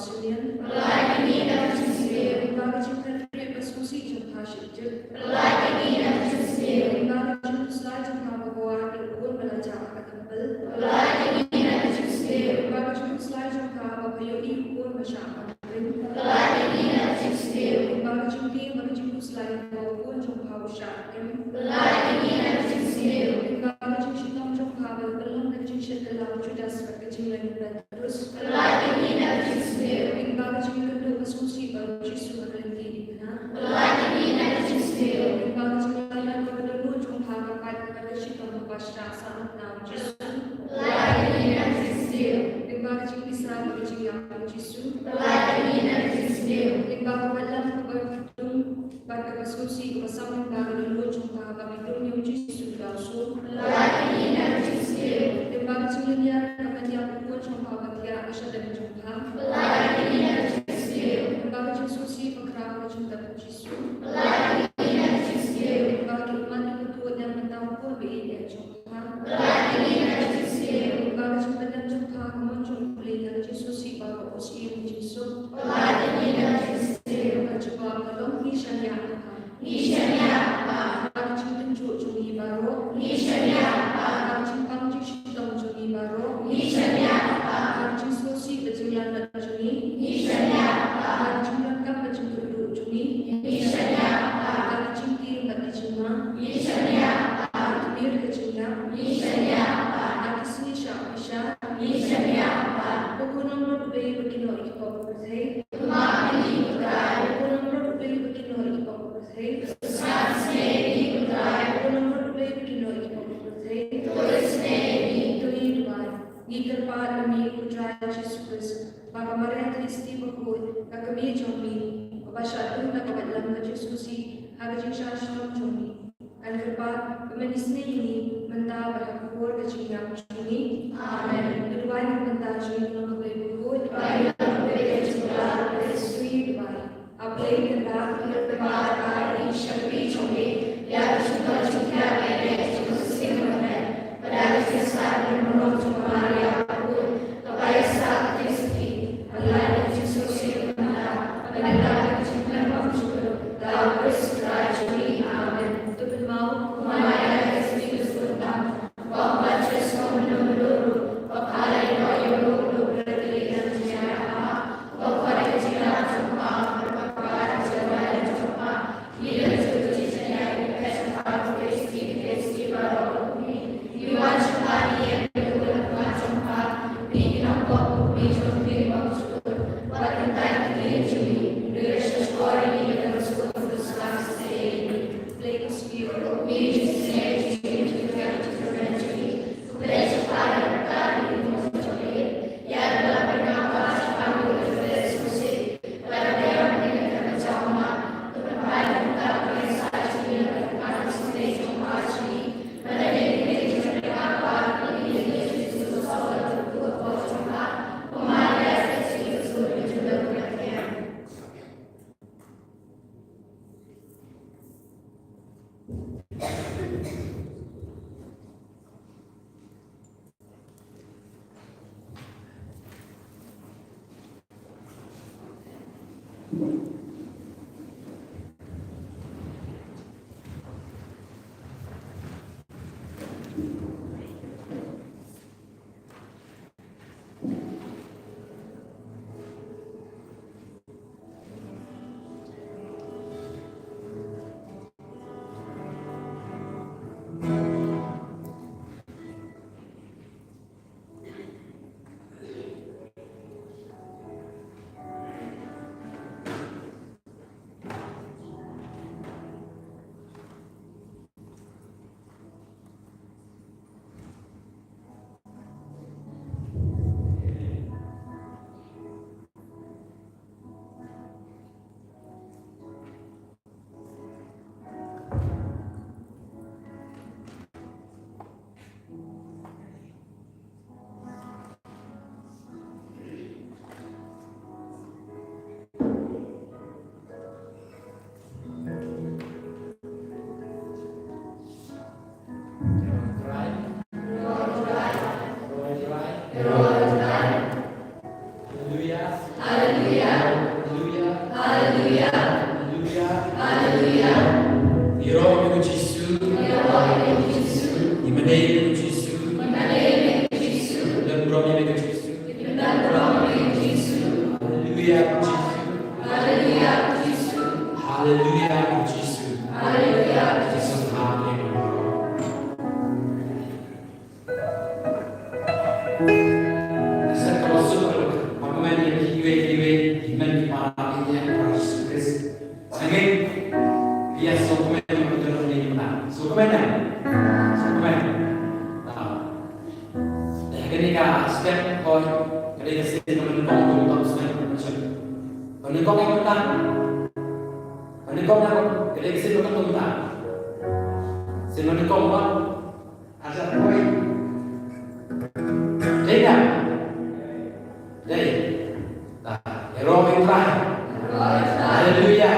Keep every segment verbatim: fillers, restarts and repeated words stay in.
Australian. Pynlait ïa ngi na ka jingsniew. Lyngba ka jingkyrkhu ba sngewsih jong pha shipjur. Pynlait ïa ngi na ka jingsniew. Lyngba ka jingkhuslai jong pha ba kwah ïa u khun ba la jah ha ka temple. Pynlait ïa ngi na ka jingsniew. Lyngba ka jingkhuslai jong pha ba pha ïohi u khun ba shah bang ring. Pynlait ïa ngi na ka jingsniew. Lyngba ka jingtieng bad ka jingkhuslai ba u khun jong pha u shah kem. Pynlait ïa ngi na ka jingsniew. Lyngba ka jingshitom jong pha ba la pynlong da ka jingshit kylla u Judas bad ka jinglen u Petrus. Pynlait ïa ngi na ka jingsniew. Lyngba ka jingïakynduh ba sngewsih ba u Jisu ha ka lynti dipynah. Pynlait ïa ngi na ka jingsniew. Lyngba ka jinglait ïa ka dohnud jong pha kyrpad bad ka shitom ba shah sahnarphna u Jisu. Pynlait ïa ngi na ka jingsniew. Lyngba ka jingpisa bad ka jingïap u Jisu. Pynlait ïa ngi na ka jingsniew. Lyngba ka waitlam kaba dum bad kaba sngewsih kaba sam lyngba ka dohnud jong pha ba ki dum ïa u Jisu da u sur. Pynlait ïa ngi na ka jingsniew. Lyngba ka jinglynñiar kaba ïap u khun jong pha ba thiah ha shadem jong pha. Pynlait ïa ngi na ka jingsniew. Lyngba ka jingsngewsih bakhraw ka jingtep u Jisu. Pynlait ïa ngi na ka jingsniew. Lyngba ki ummat ki kynthei na ka bynta u khun ba ïeit jong pha. Pynlait ïa ngi na ka jingsniew. Lyngba ka jingpyndem jong pha ka mon jong U Blei na ka jingsngewsih baroh, u Syiem jingsuk. Pynlait ïa ngi na ka jingsniew. Ka jubab ka long, ngi shaniah ha pha. Ngi shaniah ha pha. Ha ka jingtynjuh jong ngi baroh. Ngi shaniah ha pha. Ha ka jingpang jingshitom jong ngi baroh. Ngi shaniah ha pha. Ha ka jingsngewsih bad jinglanot jong ngi. Ngi shaniah ha pha. Ha ka jingdonkam bad jingkyrduh jong ngi. Ngi shaniah ha pha. Ha ka jingtieng bad ka jingma. Ngi shaniah ha pha. Ha ka tmier ka jingïap. Ngi shaniah ha pha. Ha ki sngi shah pyrshah. Ngi shaniah ha pha. Ko Khun langbrot U Blei ba kynnoh ïa ki pop ka pyrthei. Kyrpad ïa ngi ko Trai. Ko Khun langbrot U Blei ba kynnoh ïa ki pop ka pyrthei. Sngap sniew ïa ngi ko Trai. Ko Khun langbrot U Blei ba kynnoh ïa ki pop ka pyrthei. Tuid sniew ïa ngi. To ngin duwai. Ngi kyrpad ïa me ko Trai Jisu Khrist, ba ka Maria Theisotti bakhuid, ka kmie jong me, kaba shah dum na ka waitlam ka jingsngewsih ha ka jingshah shitom jong me. Ngan kyrpad ba men isynei ïa ngi mynta bad ha ka por ka jingïap jong ngi. Amen. Ka duwai na ka bynta jong ngi ka long kaba bakhuid. Duwai na ka bynta jong ngi ka long kaba bakhuid. Duwai. A Blei Kynrad, pynlong ba ka ïeit shaphrang jong me ïa ka jingkhuslai jong ka ïeit jong ka Syiem Baptist, bad ïa ka jingïasaid bymman jong ka Maria bakhuid, kaba ïasaid ka Theisotti, pynlait ïa ka jingsngewsih mynta, bad ïa ka jingpynlong bymjukut, da U Khrist U Trai jong ngi. Amen. To pynmaw, Maria ka Theisotti ka sngewthuh tam, Haleluya, Jisu. Haleluya, Jisu. Haleluya. Sa kaba suk, ba kmen ïa kiwei kiwei, ki hynmen ki para, ïa Jisu Khrist. Amen. Ïa, sngewkmen ïa ka jong ngi mynta. Sngewkmen ïa. Sngewkmen. Ah. Ïa, kane ka step, hooid, ka dei ka sien kaba nyngkong, kaba nyngkong, kaba nyngkong. Kaba nyngkong ïa mynta. Kaba nyngkong ïa, ka dei ka sien kaba nyngkong mynta. Sien kaba nyngkong ba. Aja poi. Dei ka? Dei. Ta, ïaroh ïa u Trai. Haleluya.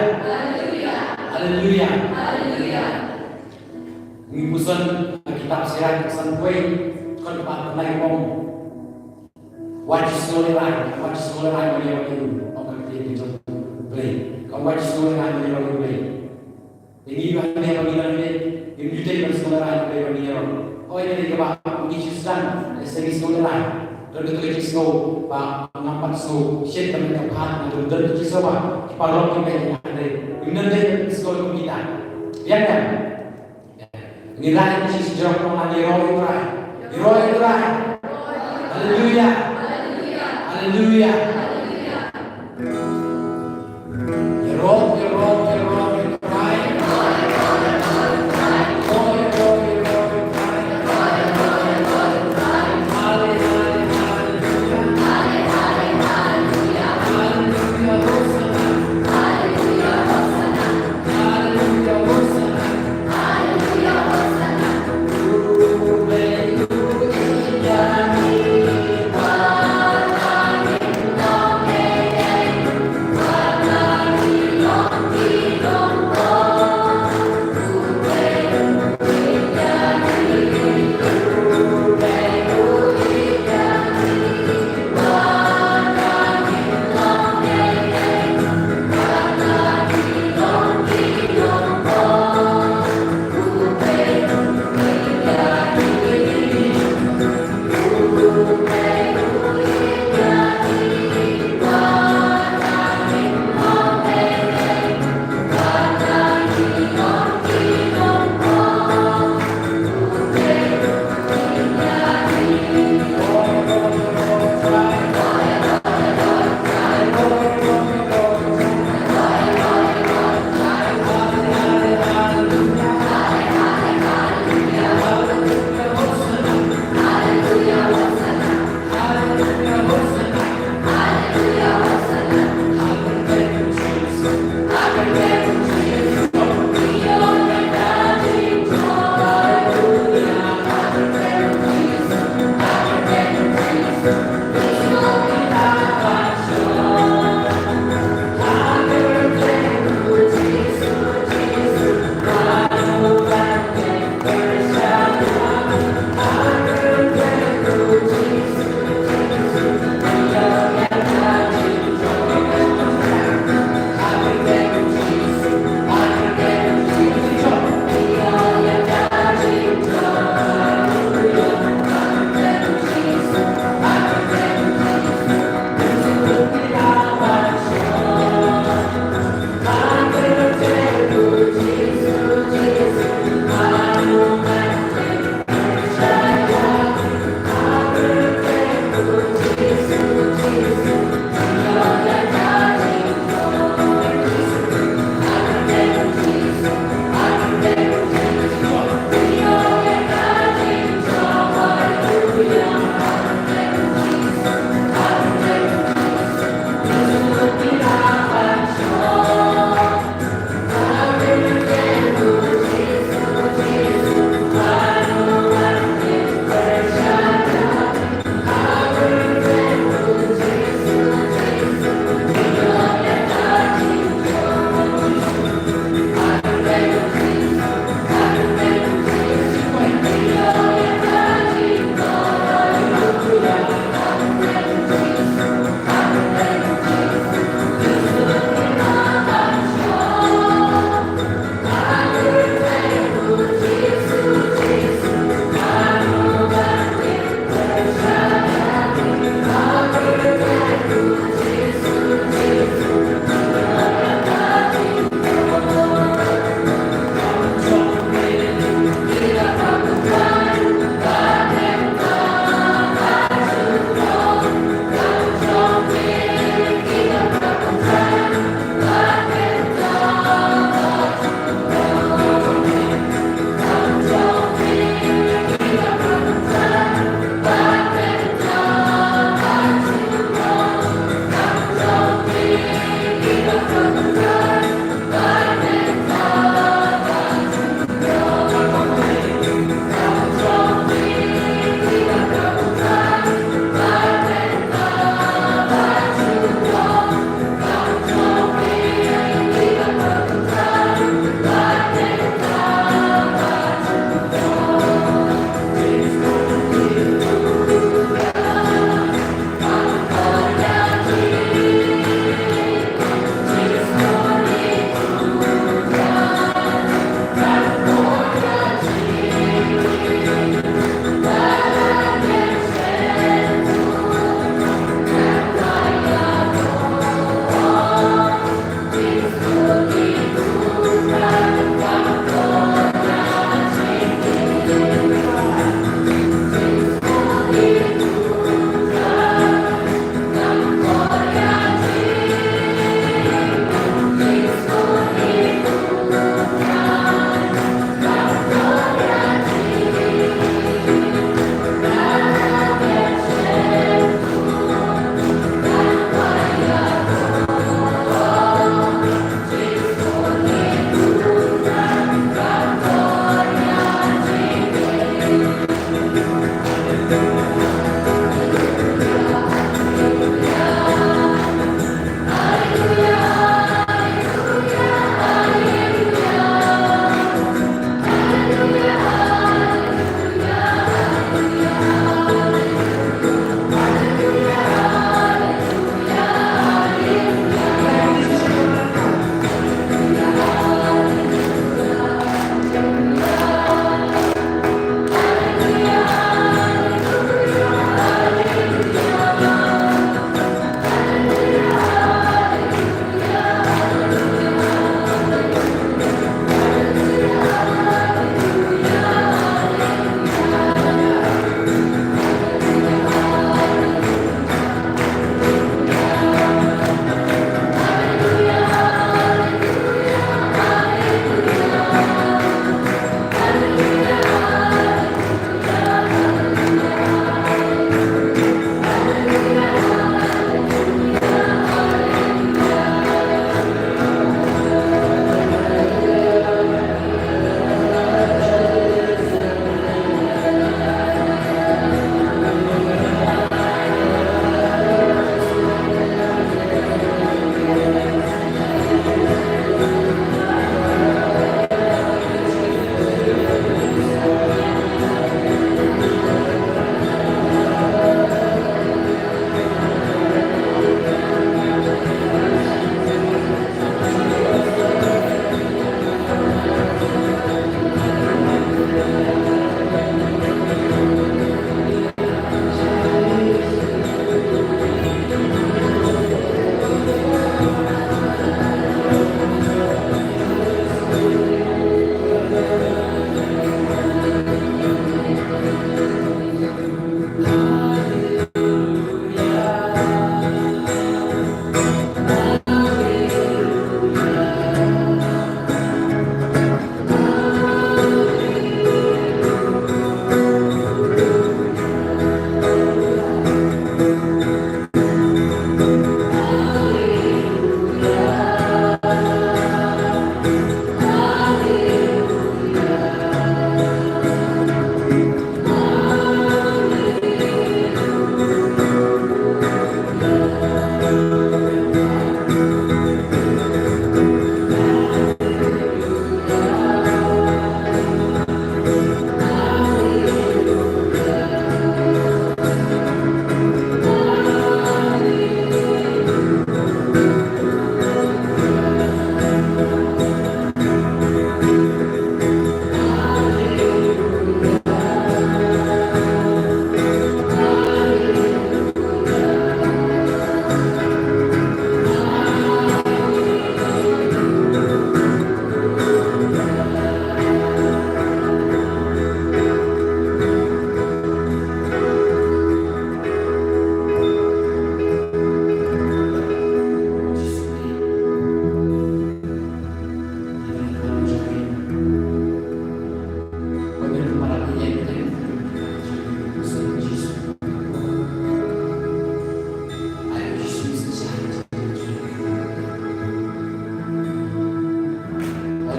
Haleluya. Ngi puson ha kitab Sirach, puson poi, dkhot kaba khyndai ong: Wat sngewlehraiñ, wat sngewlehraiñ ban ïaroh ïa u, ong ka ktien ka jong U Blei. Wat sngewlehraiñ ban ïaroh ïa U Blei. Ngi ba ngi ba ngi ba ngi, ngi ba ngi dei ban sngewlehraiñ, ngi ba ngi ïaroh. Hooid, ngi ba ngi shu sdang, lehse ngi sngewlehraiñ. Don kato ka jingsngew ba ngam pat sngew shit ka met ka phad, don kato ka jingsngew ba ki paralok ki peit ïa nga, hynrei ngim dei ban sngewlehraiñ kum kita. Biang kan? Ngi lah ngi shu jrong, ngi ïaroh ïa U Trai. Ïaroh ïa U Trai. Haleluya. Haleluya.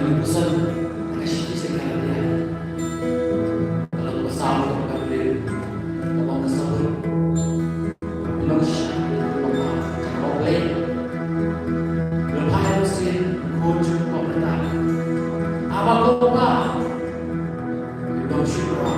Pynpuson ka shithi sha ki Galatia. Ka lynnong ba saw, ka dkhot ba khatsaw. Nongshun Aba Blei. Lyngba Ïoannis, ko jong Aba Blei. Aba ko Kpa. Nongshun Aba.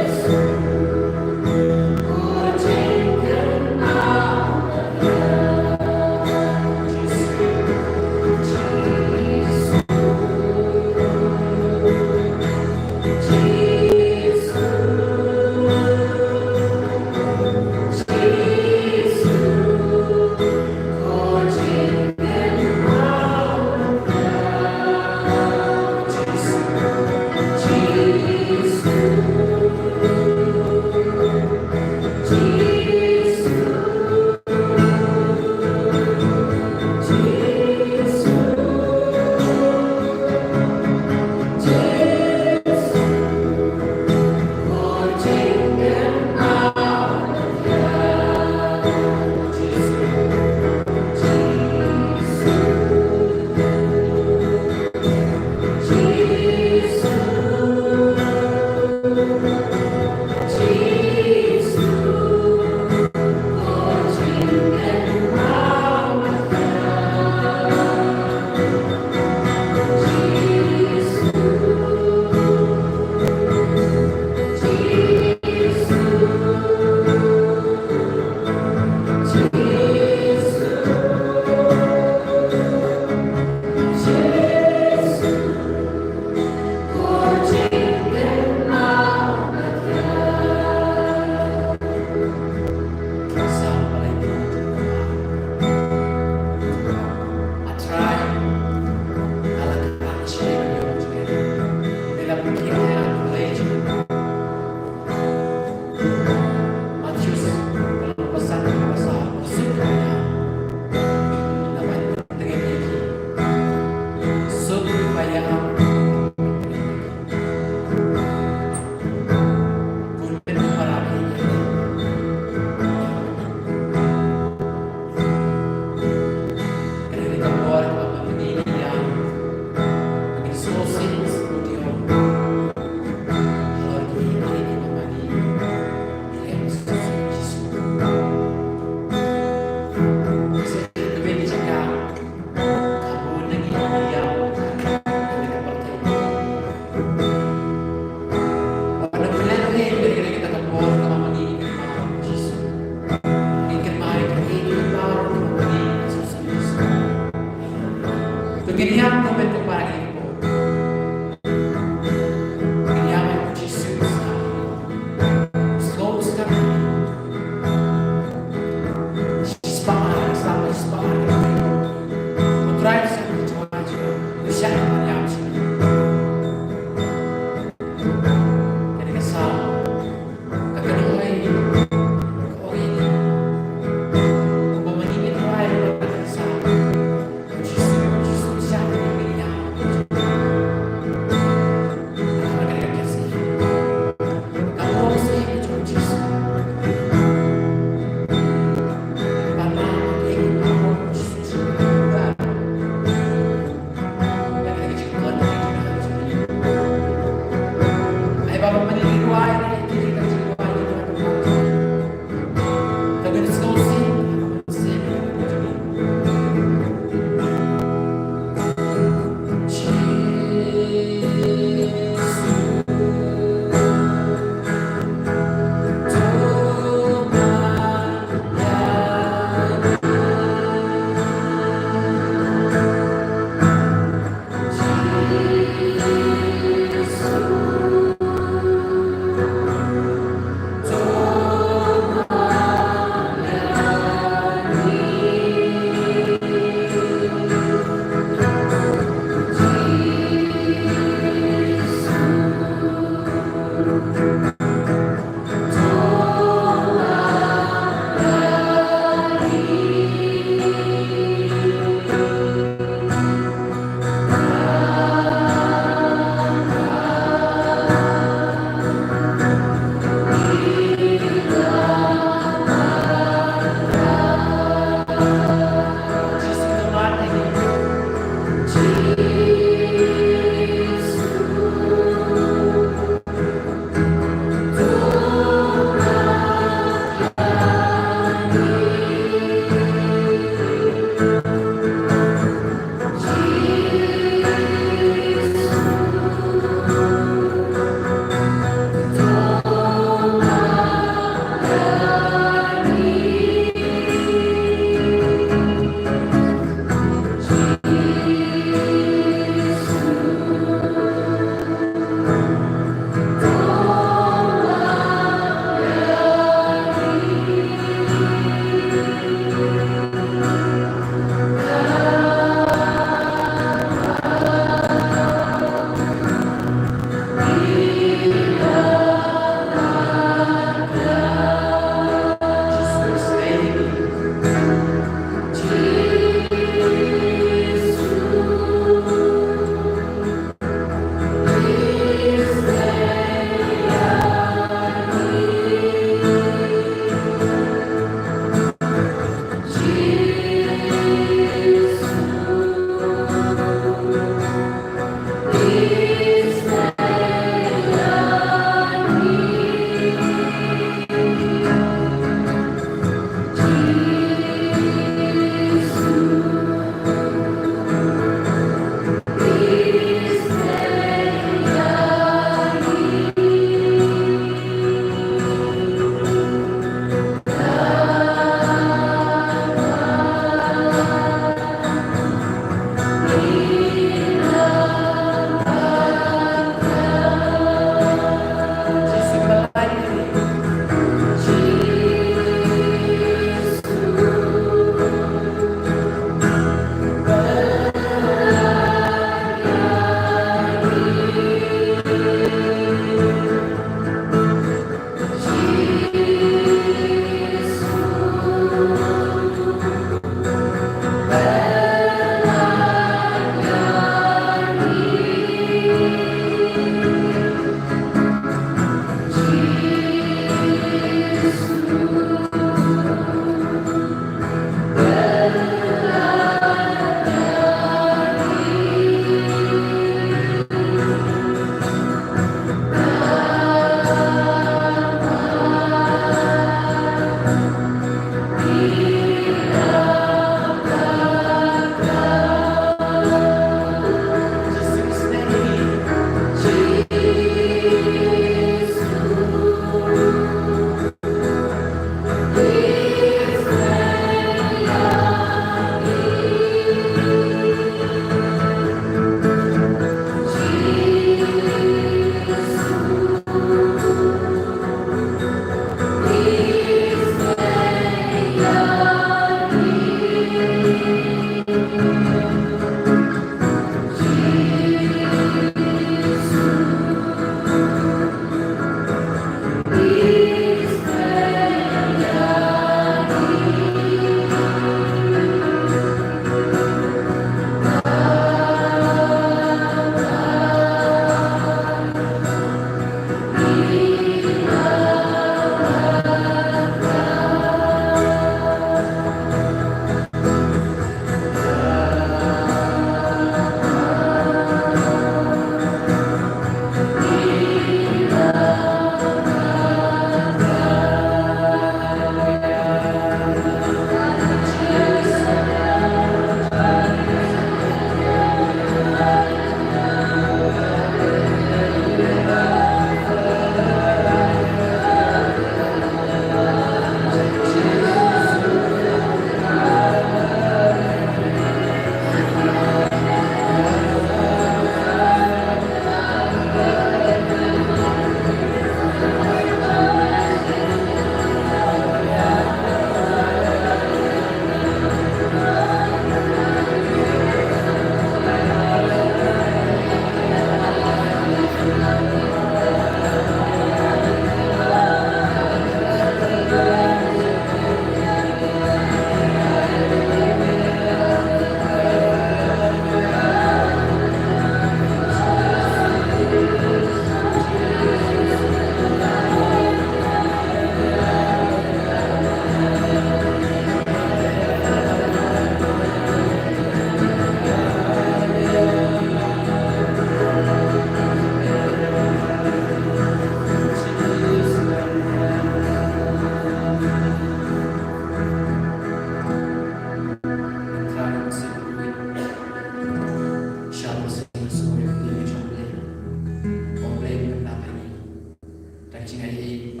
jingaiei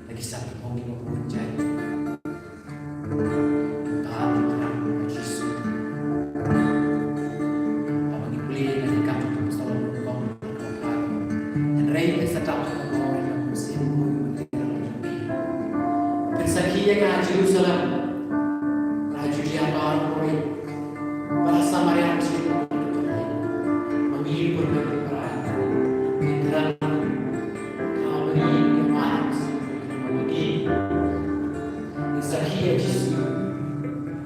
na ki sap ki phong kiba bun jait. Ba ngi thrang ha Jisu. Haba ngi pule na ki Kam ki Apostol, hynrei phin sa tap ha ka bor, hynrei ka mynsiem kaba bun. Phin sakhi ïa nga ha Jerusalem, ha Judia baroh, bad ha Samaria. Ba ngi pynban, ba ngi thrang, ba ngi, ba ngi sakhi ïa Jisu.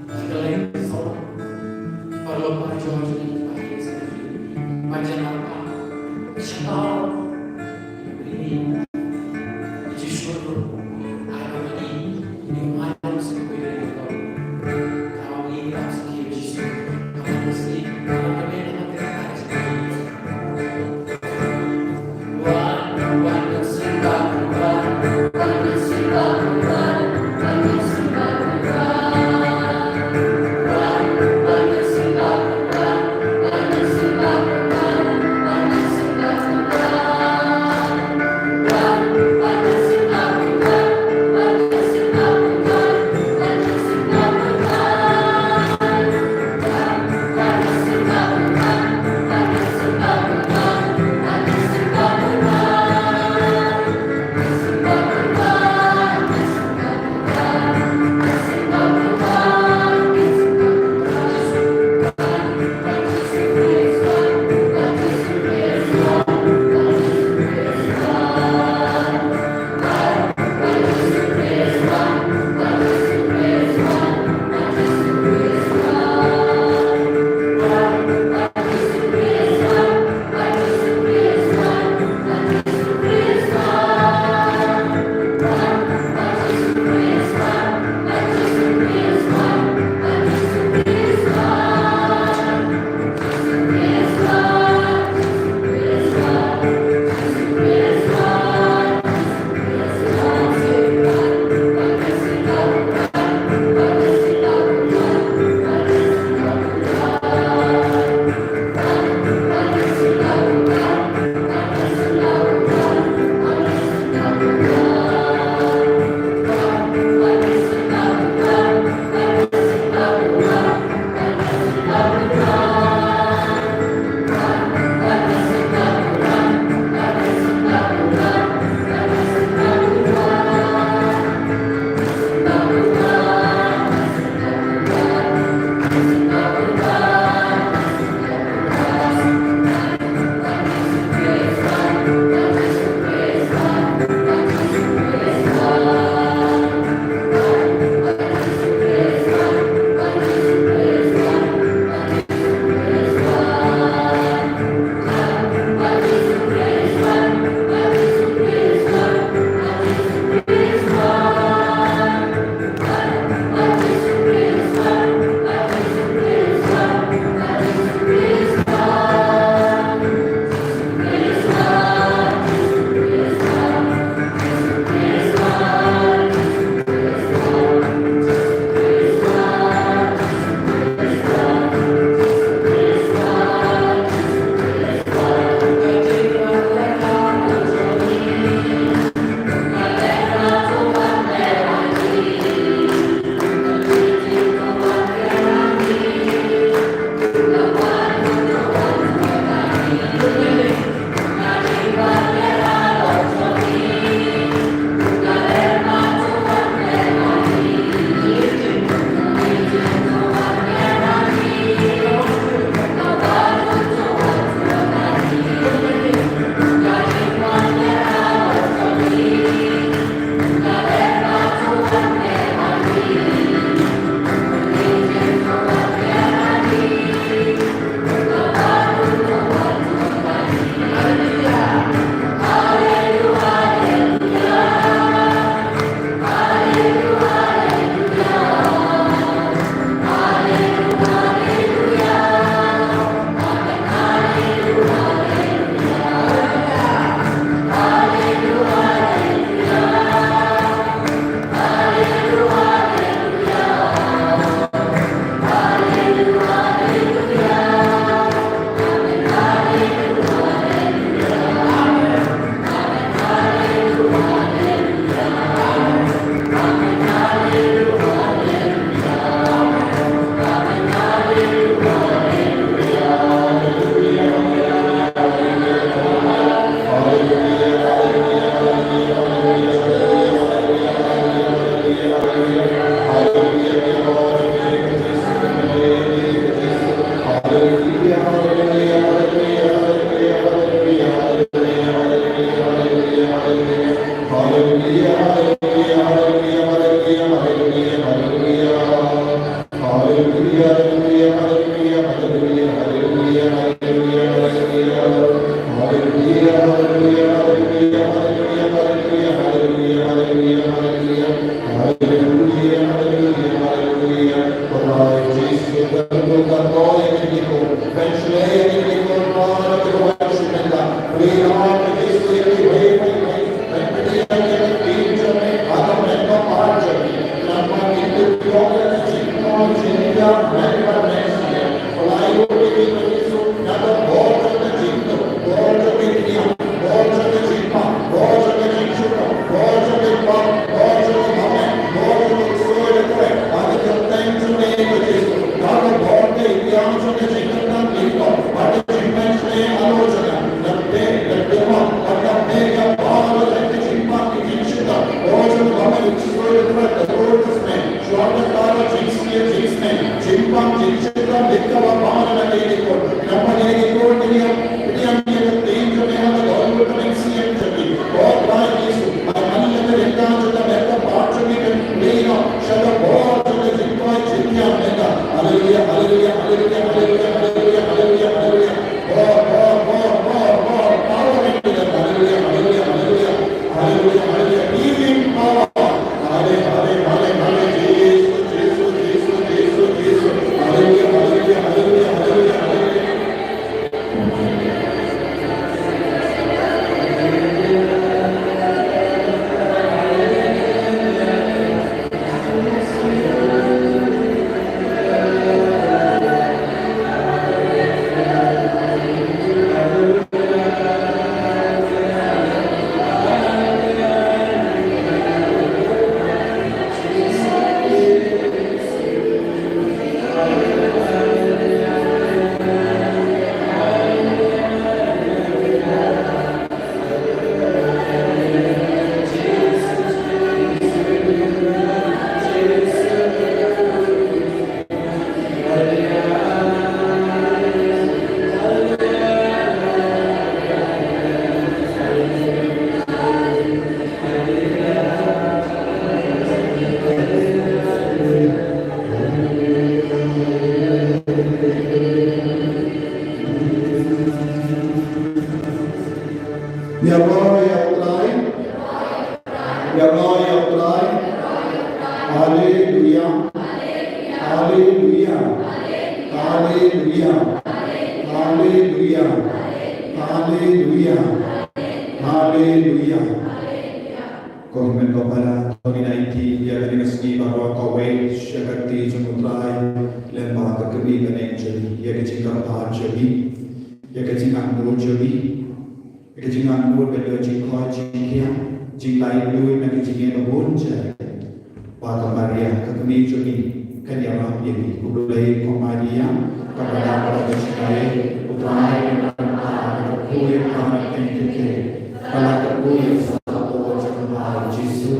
Ba ngi, ba ngi, ba ngi, ba ngi, Haleluia. Ko hynmen ko para, to ngin ïaid ïa kane ka sngi baroh kawei sha ka kti jong U Trai. Lem bad ka kmie ka neng jong ngi, ïa ka jingkyrpad jong ngi, ïa ka jingangnud jong ngi, ïa ka jingangnud ban ïoh jingkoit jingkhiah, jinglaitluid na ka jingeh babun jait. Bad ka Maria ka kmie jong ngi kan ïarap ïa ngi. Khublei ko Maria, kaba dap da ka jingaiei, U Trai u don bad pha, la kyrkhu ïa pha na ki kynthei, bad la kyrkhu ïa u soh jong pha U Jisu.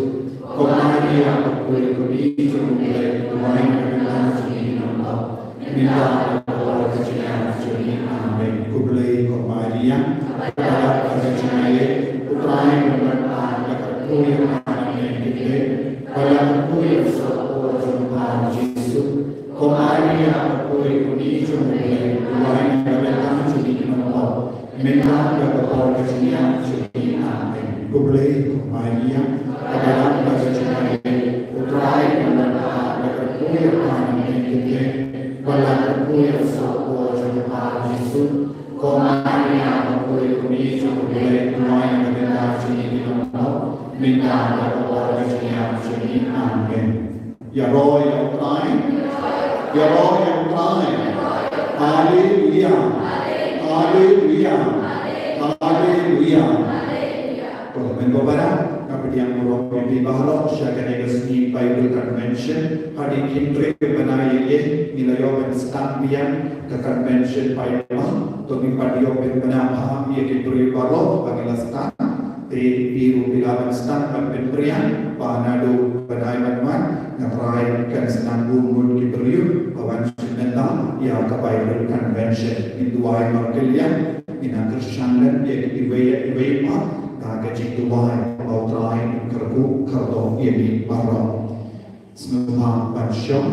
Ko Maria, kaba khuid, kaba kmie jong U Blei, duwai na ka bynta jong ngi ki nongpop, mynta bad ka por ka jingïap jong ngi. Amen. Khublei ko Maria, kaba dap da ka jingaiei, U Trai u don bad pha, la kyrkhu ïa pha na ki kynthei, bad la kyrkhu ïa u soh jong pha U Jisu. Ko Maria, kaba khuid, kaba kmie jong U Blei, duwai na ka bynta jong ngi ki nongpop, mynta bad ka por ka jingïap jong ngi. Amen. Khublei ko Maria, kaba dap da ka jingaiei, U Trai u don bad pha, la kyrkhu ïa pha na ki kynthei, bad la kyrkhu ïa u soh jong pha U Jisu. Ko Maria, kaba khuid, kaba kmie jong U Blei, duwai na ka bynta jong ngi ki nongpop, mynta bad ka por ka jingïap jong ngi. Amen. Ïaroh ïa U Trai. Ïaroh ïa U Trai. Haleluia. Haleluia. Haleluia. Ko hynmen ko para, nga pdiang burom ïa phi baroh sha kane ka sngi Bible Convention. Hadien hynriew bnai ïa ngi la ïoh ban sdang biang ka convention Bible. To ngin pat ïoh pynbna bha ïa ki briew baroh ba ki la sdang. Te phi ruh phi lah ban sdang ban pynbiang ba naduh bnai ban wan nga trai kan sdang bun bun ki briew ba wan shim bynta ïa ka Bible Convention. Ngin duwai markylliang, ngin ïa kyrshan lem ïa kiwei ïa kiwei pat da ka jingduwai ba U Trai un kyrkhu kyrdoh ïa ngi baroh. Sngewbha ban shong.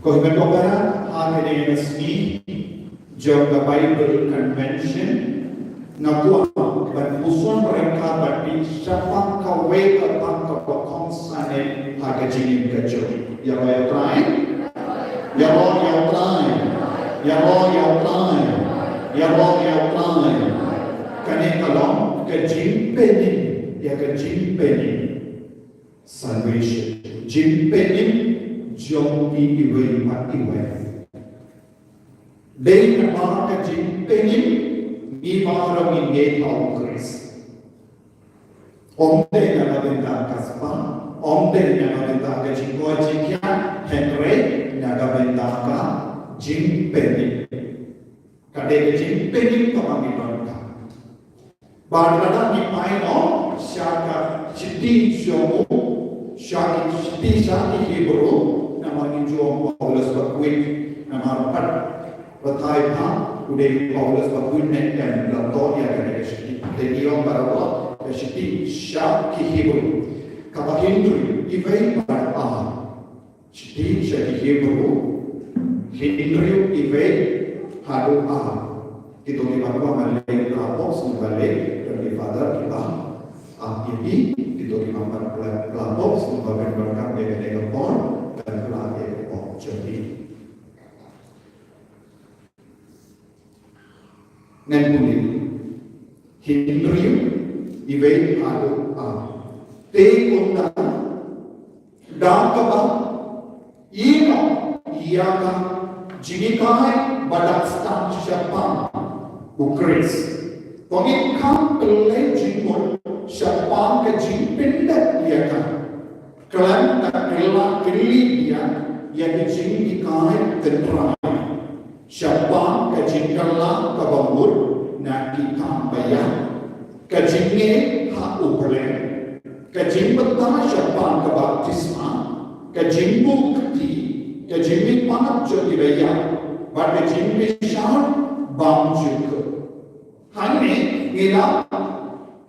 Ko hynmen ko para, ha kane ka sngi jong ka Bible Convention, nga kwah ban puson ryngkat bad phi shaphang kawei ka bynta kaba kongsan ha ka jingim ka jong ngi. Ïaroh ïa U Trai. Ïaroh ïa U Trai. Ïaroh ïa U Trai. Ïaroh ïa U Trai. Kane ka long ka jingpynim, ïa ka jingpynim. Salvation. Jingpynim jong ngi iwei pa iwei. Dei namar ka jingpynim ngi baroh ngi ngeit ha U Khrist. Ym dei na ka bynta ka spah, ym dei na ka bynta ka jingkoit jingkhiah, hynrei na ka bynta ka jingpynim. Ka dei ka jingpynim kaba ngi donkam. Bad lada ngi peit noh sha ka shithi jong u, sha ki shithi sha ki Hebru, namar ngi ju ong Paulus ba khuid, namar pat batai bha u dei Paulus ba khuid ne em, la toh ïa kane ka shithi. Te ngi ong baroh ka shithi sha ki Hebru, kaba hynriew, iwei bad ar. Shithi sha ki Hebru, hynriew, iwei haduh ar. Kito kiba kwah ban leh pla box, ngi ban leh, don ki father kiba ap ïa phi. Kito kiba kwah ban pla, pla box, ngi ban pyndonkam ïa kane ka por ban pla ïa ka por jong phi. Ngan pule. Hynriew, iwei haduh ar. Te kumta, da kaba ïehnoh ïa ka jinghikai ba dap sdang shaphang U Khrist, to ngin kham pynleit jingmut shaphang ka jingpyndep ïa ka. Khlem da kylla kylli biang ïa ki jinghikai tynrai, shaphang ka jingkylla kaba mut na ki kam ba ïap, ka jingngeit ha U Blei, ka jingbthah shaphang ka baptisma, ka jingbuh kti, ka jingmihpat jong ki ba ïap, bad ka jingbishar bymjukut. Hangne ngi la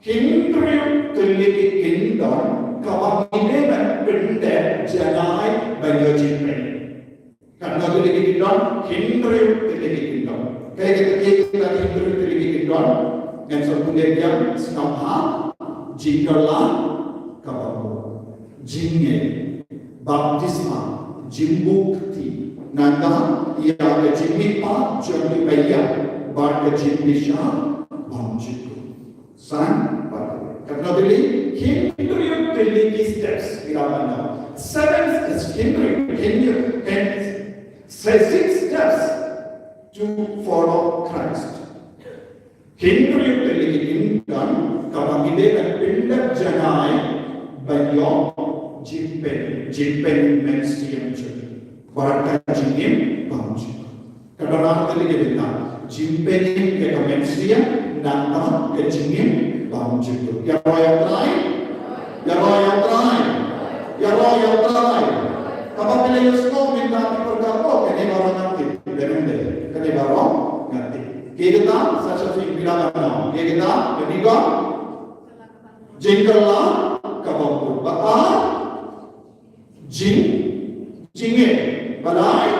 hynriew tylli ki kyndon kaba ngi dei ban pyndep janai ban ïoh jingpynim. Katno tylli ki kyndon? Hynriew tylli ki kyndon. Kaei kata ki hynriew tylli ki kyndon? Ngan sa pule biang, sngewbha. Jingkylla kaba mut, jingngeit, baptisma, jingbuh kti, Nangta ïa ka jingmihpat jong ki baieit bad ka jingbishar bymjukut. San, bad katno tylli? Hynriew tylli ki steps, ïa, mano. Seven steps, hynriew, hynriew, hynriew, six steps to follow Christ. Hynriew tylli ki kyndon kaba ngi dei ban pyndep janai ban ïoh jingpynim, jingpynim mynsiem jong ngi. Bad ka jingim bymjukut. Ka don ar tylli ki bynta. Jingpynim ïa ka mynsiem, nangta ka jingim bymjukut. Ïaroh ïa U Trai. Ïaroh ïa U Trai. Ïaroh ïa U Trai. Kaba phi la ïohsngew mynta phi pyrkhat, oh, kane baroh nga tip. Dei ne em dei? Kane baroh nga tip. Kaei kata? Sa shisha phi la ong. Kaei kata? Kane ka jingkylla kaba mut. Ba ar, jing, jingeh. Ba lai,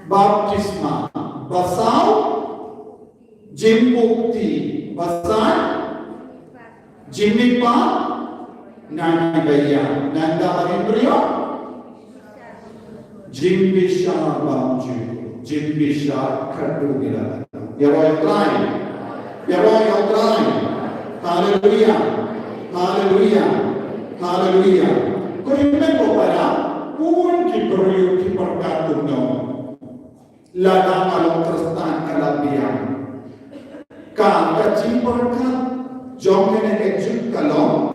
baptisma. Ba saw, jingbuh kti. Ba san, jingmihpat na ki baieit. Nangta ba hynriew, jingbishar bymjukut. Jingbishar khadduh ïa la. Ïaroh ïa U Trai. Ïaroh ïa U Trai. Haleluya. Haleluya. Haleluya. Ko hynmen ko para, bun ki briew ki pyrkhat kumno. Lada nga long Khristan ka la biang. Ka, ka jingpyrkhat jong kane ka juk ka long,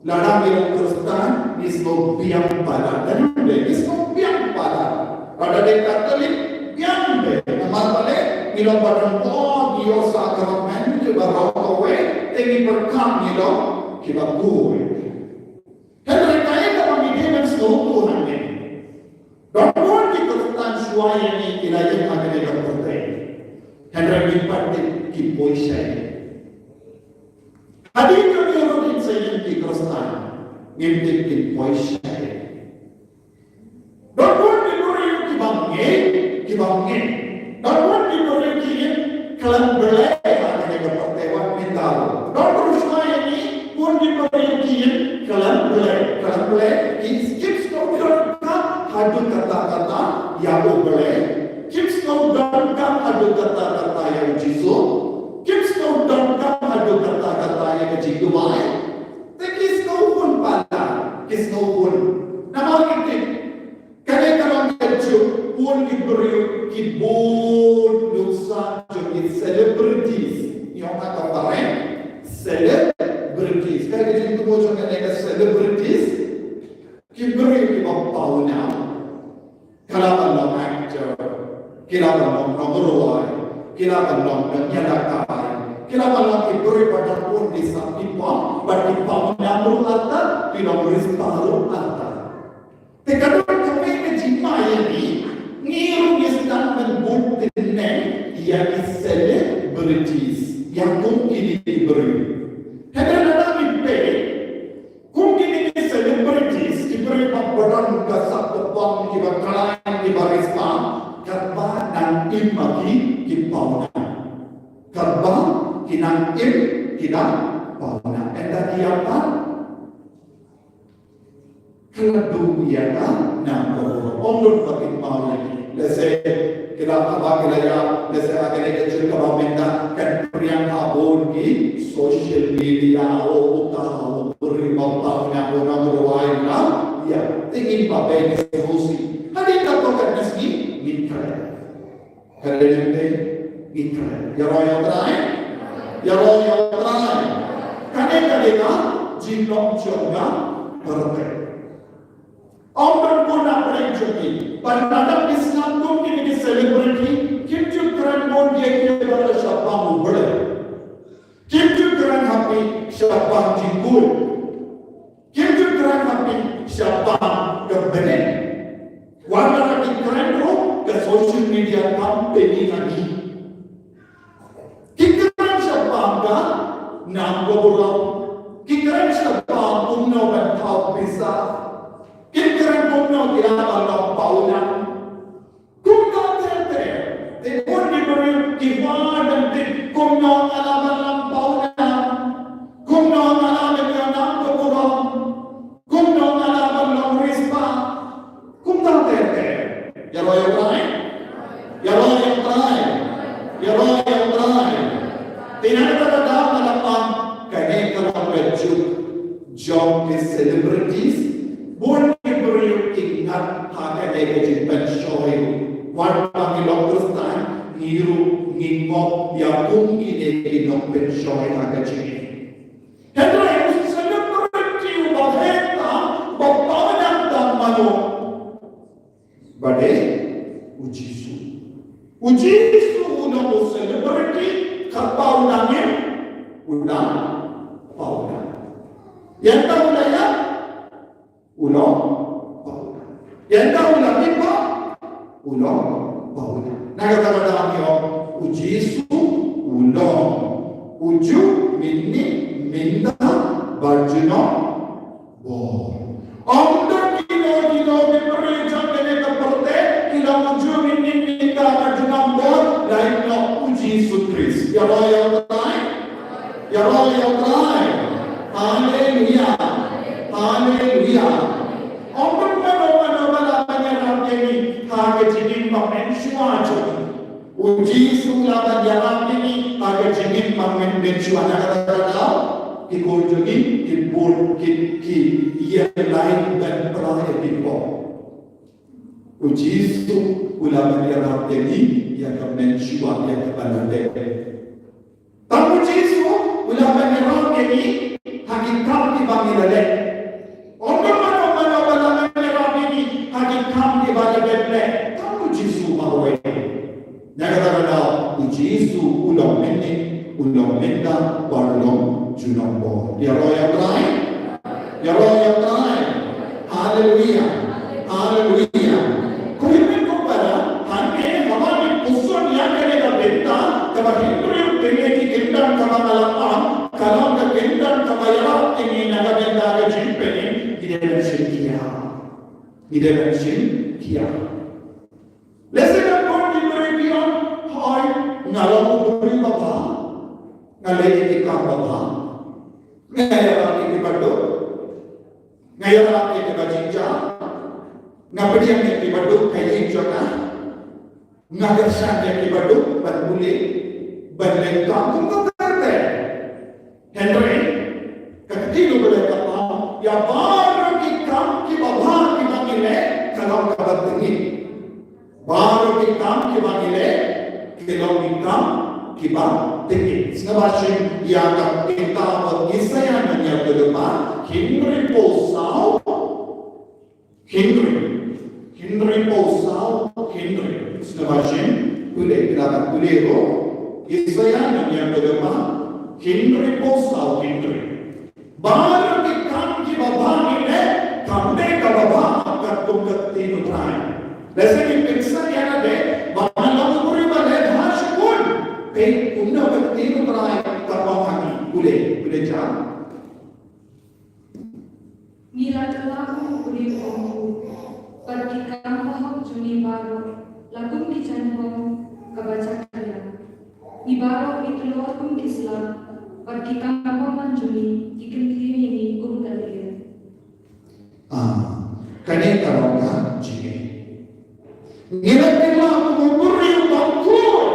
lada ngi long Khristan ngi sngewbiang palat. Lada ngi long, ngi sngewbiang palat. Lada dei Katholik, biang bha. Namar balei? Ngi long ba don bun ki ïoh sakramen kiba rong kawei, te ngi pyrkhat ngi long kiba khuid. Hynrei kaei kaba ngi dei ban sngewthuh hangne. Don bun ki Khristan shuwa ïa ngi ki la ïeng ha kane ka pyrthei. Hynrei ngim pat tip kin poi shaei. Hadien ba ngi ruh ngin sa ïeng ki Khristan, ngim tip kin poi shaei. Don bun ki briew kiba ngeit, kiba ngeit. Don bun ki briew ki ïeng khlem Blei ha kane ka pyrthei wat mynta ruh. Don bun shuwa ïa ngi, bun ki briew ki ïeng khlem Blei, khlem Blei, ki, kim sngewdon kam haduh katta katta ïa U Blei. Kim sngewdon kam haduh katta katta ïa U Jisu. Kim sngewdon kam haduh katta katta ïa ka jingduwai. Te ki sngewhun palat, ki sngewhun. Namar ki tip, kane ka long ka juk bun ki briew ki bud nuksa jong ki celebrities. Ïa ka phareng celebrities. Ka jingtip jong kane ka celebrities. Ki briew kiba pawnam. Ki lah ban long actor, ki lah ban long nongrwai, ki lah ban long nongïalehkai, ki lah ban long ki briew ba don bun ki sap ki pop, bad ki pawnam ruh artat, ki nongriewspah ruh artat. Te ka don kawei ka jingma ïa ngi, ngi ruh ngi sdang ban bud tngen ïa ki celebrities, ïa kum kine ki briew. Hynrei lada ngi peit, kum kine ki celebrities, ki briew ba don ka sap ka pop, kiba khlaiñ, kiba riewspah, katba nang im ma ki, ki pawnam. Katba ki nang im, ki dang pawnam. Ynda ki ïap pat, ka la duh ïa ka nam ka burom. Ym don ba kin maw ïa ki. Lehse ki la, haba ki la ïap, lehse ha kane ka juk kaba mynta kan pdiang ha bun ki social media, o uta u briew ba pawnam, u nongrwai, na, ïa, te ngin ba beh sngewsih. Hadien katto katne sngi ngin kren. Ka dei lynti ngi kren. Ïaroh ïa U Trai. Ïaroh ïa U Trai. Kane ka dei ka jinglong jong ka pyrthei. Ym don bun na pyrthei jong ngi. Ban nadap ki sngap kum kine ki celebrity, kim ju kren bun ïa ki ba la shaphang U Blei. Kim ju kren ha phi shaphang jingkhuid. Kim ju kren ha phi shaphang ka bneng. Wat la ki kren ruh ka social media kam bynta ha ngi. Ki kren shaphang ka nam ka burom. Ki kren shaphang kumno ban thaw pisa. Ki kren kumno ki la ban long pawnam. Kumta ter ter. Te bun ki briew ki wad ban tip kumno nga lah ban long pawnam. Kumno nga lah ban ïoh nam ka burom. Kumno nga lah ban long riewspah. Kumta ter ter. Ïaroh ïa U Trai. Ïaroh ïa U Trai. Ïaroh ïa U Trai. Te na kata ka daw nga la pan kane ka long ka juk jong ki celebrities. Bun ki briew ki ngat ha kane ka jingpynshoi. Wat ba ngi long Khristan ngi ruh ngi ngop ïa kum kine ki nongpynshoi ha ka jingim. Hynrei u celebrity uba heh tam, uba paw dang tam mano? Ba dei u Jisu. U Jisu u long u celebrity, katba u dang im, u dang paw dang. Ïa kata u la ïap, u long paw dang. Ïa kata u la mihpat, u long paw dang. Na kata ka daw ngi ong u Jisu u long u juh mynnin mynta bad junom bor. Ym don kino kino ki briew jong kane ka pyrthei ki long u juh mynnin mynta bad junom bor, lait noh u Jisu Khrist. Ïaroh ïa U Trai. Ïaroh ïa U Trai. Haleluya. Haleluya. Ym don mano mano ba lah ban ïarap ïa ngi ha ka jingim ba mynshuwa jong ngi. U Jisu u lah ban ïarap ïa ngi ha ka jingim ba mynshuwa. Na kata ka daw ki khun jong ngi ki bun ki, ki ïeng lain ban pra ïa ki bor. U Jisu u lah ban ïarap ïa ngi ïa ka mynshuwa, ïa kaba la dep. Tang u Jisu u lah ban ïarap ïa ngi ha ki kam kiba ngi la leh. Ym don mano mano ba lah ban ïarap ïa ngi ha ki kam kiba la dep leh. Tang u Jisu marwei. Na kata ka daw u Jisu u long mynnin, u long mynta bad u long junom bor. Ïaroh ïa U Trai. Ïaroh ïa U Trai. Haleluya. Haleluya. Ko hynmen ko para, hangne haba ngi puson ïa kane ka bynta, kaba hynriew tylli ki kyndon kaba nga la pan, ka long ka kyndon kaba ïarap ïa ngi na ka bynta ka jingpynim, ngi dei ban shim khia. Ngi dei ban shim khia. Lehse ka don ki briew ki ong, hooid, nga long u briew ba bha. Nga leh ïa ki kam ba bha. Nga ïarap ïa ki baduk. Nga ïarap ïa ki bajynjar. Nga pdiang ïa ki baduk ha ïing jong nga. Nga kyrshan ïa ki baduk ban pule, ban leh kam kum ka kyrteng. Hynrei ka ktien U Blei ka ong, ïa baroh ki kam kiba bha kiba ngi leh, ka long kaba tyngeh. Baroh ki kam kiba ngi leh, ki long ki kam kiba tyngeh. Sngewbha shim ïa ka kitab Isaïah nongïathuhlypa, hynriewphew saw, hynriew, hynriewphew saw, hynriew. Sngewbha shim, pule, pule ruh. Isaïah nongïathuhlypa, hynriewphew saw, hynriew. Baroh ki kam kiba bha ngi leh, kam dei kaba bha katkum ka ktien U Trai. Lehse ngin pynsngew ïa lade ba ngan long u briew ba leh bha shibun. Peit kumno ka ktien U Trai ka ong ha ngi. Pule, pule jam. Ngi la kylla kum u briew ong u, bad ki kam bahok jong ngi baroh la kum ki jaiñbong kaba jakhlia. Ngi baroh ngi tlor kum ki slap, bad ki kam bymman jong ngi ki kyntiew ïa ngi kum ka lyer. Ah, kane ka long ka jingeh. Ngi la kylla kum u briew ba khuid.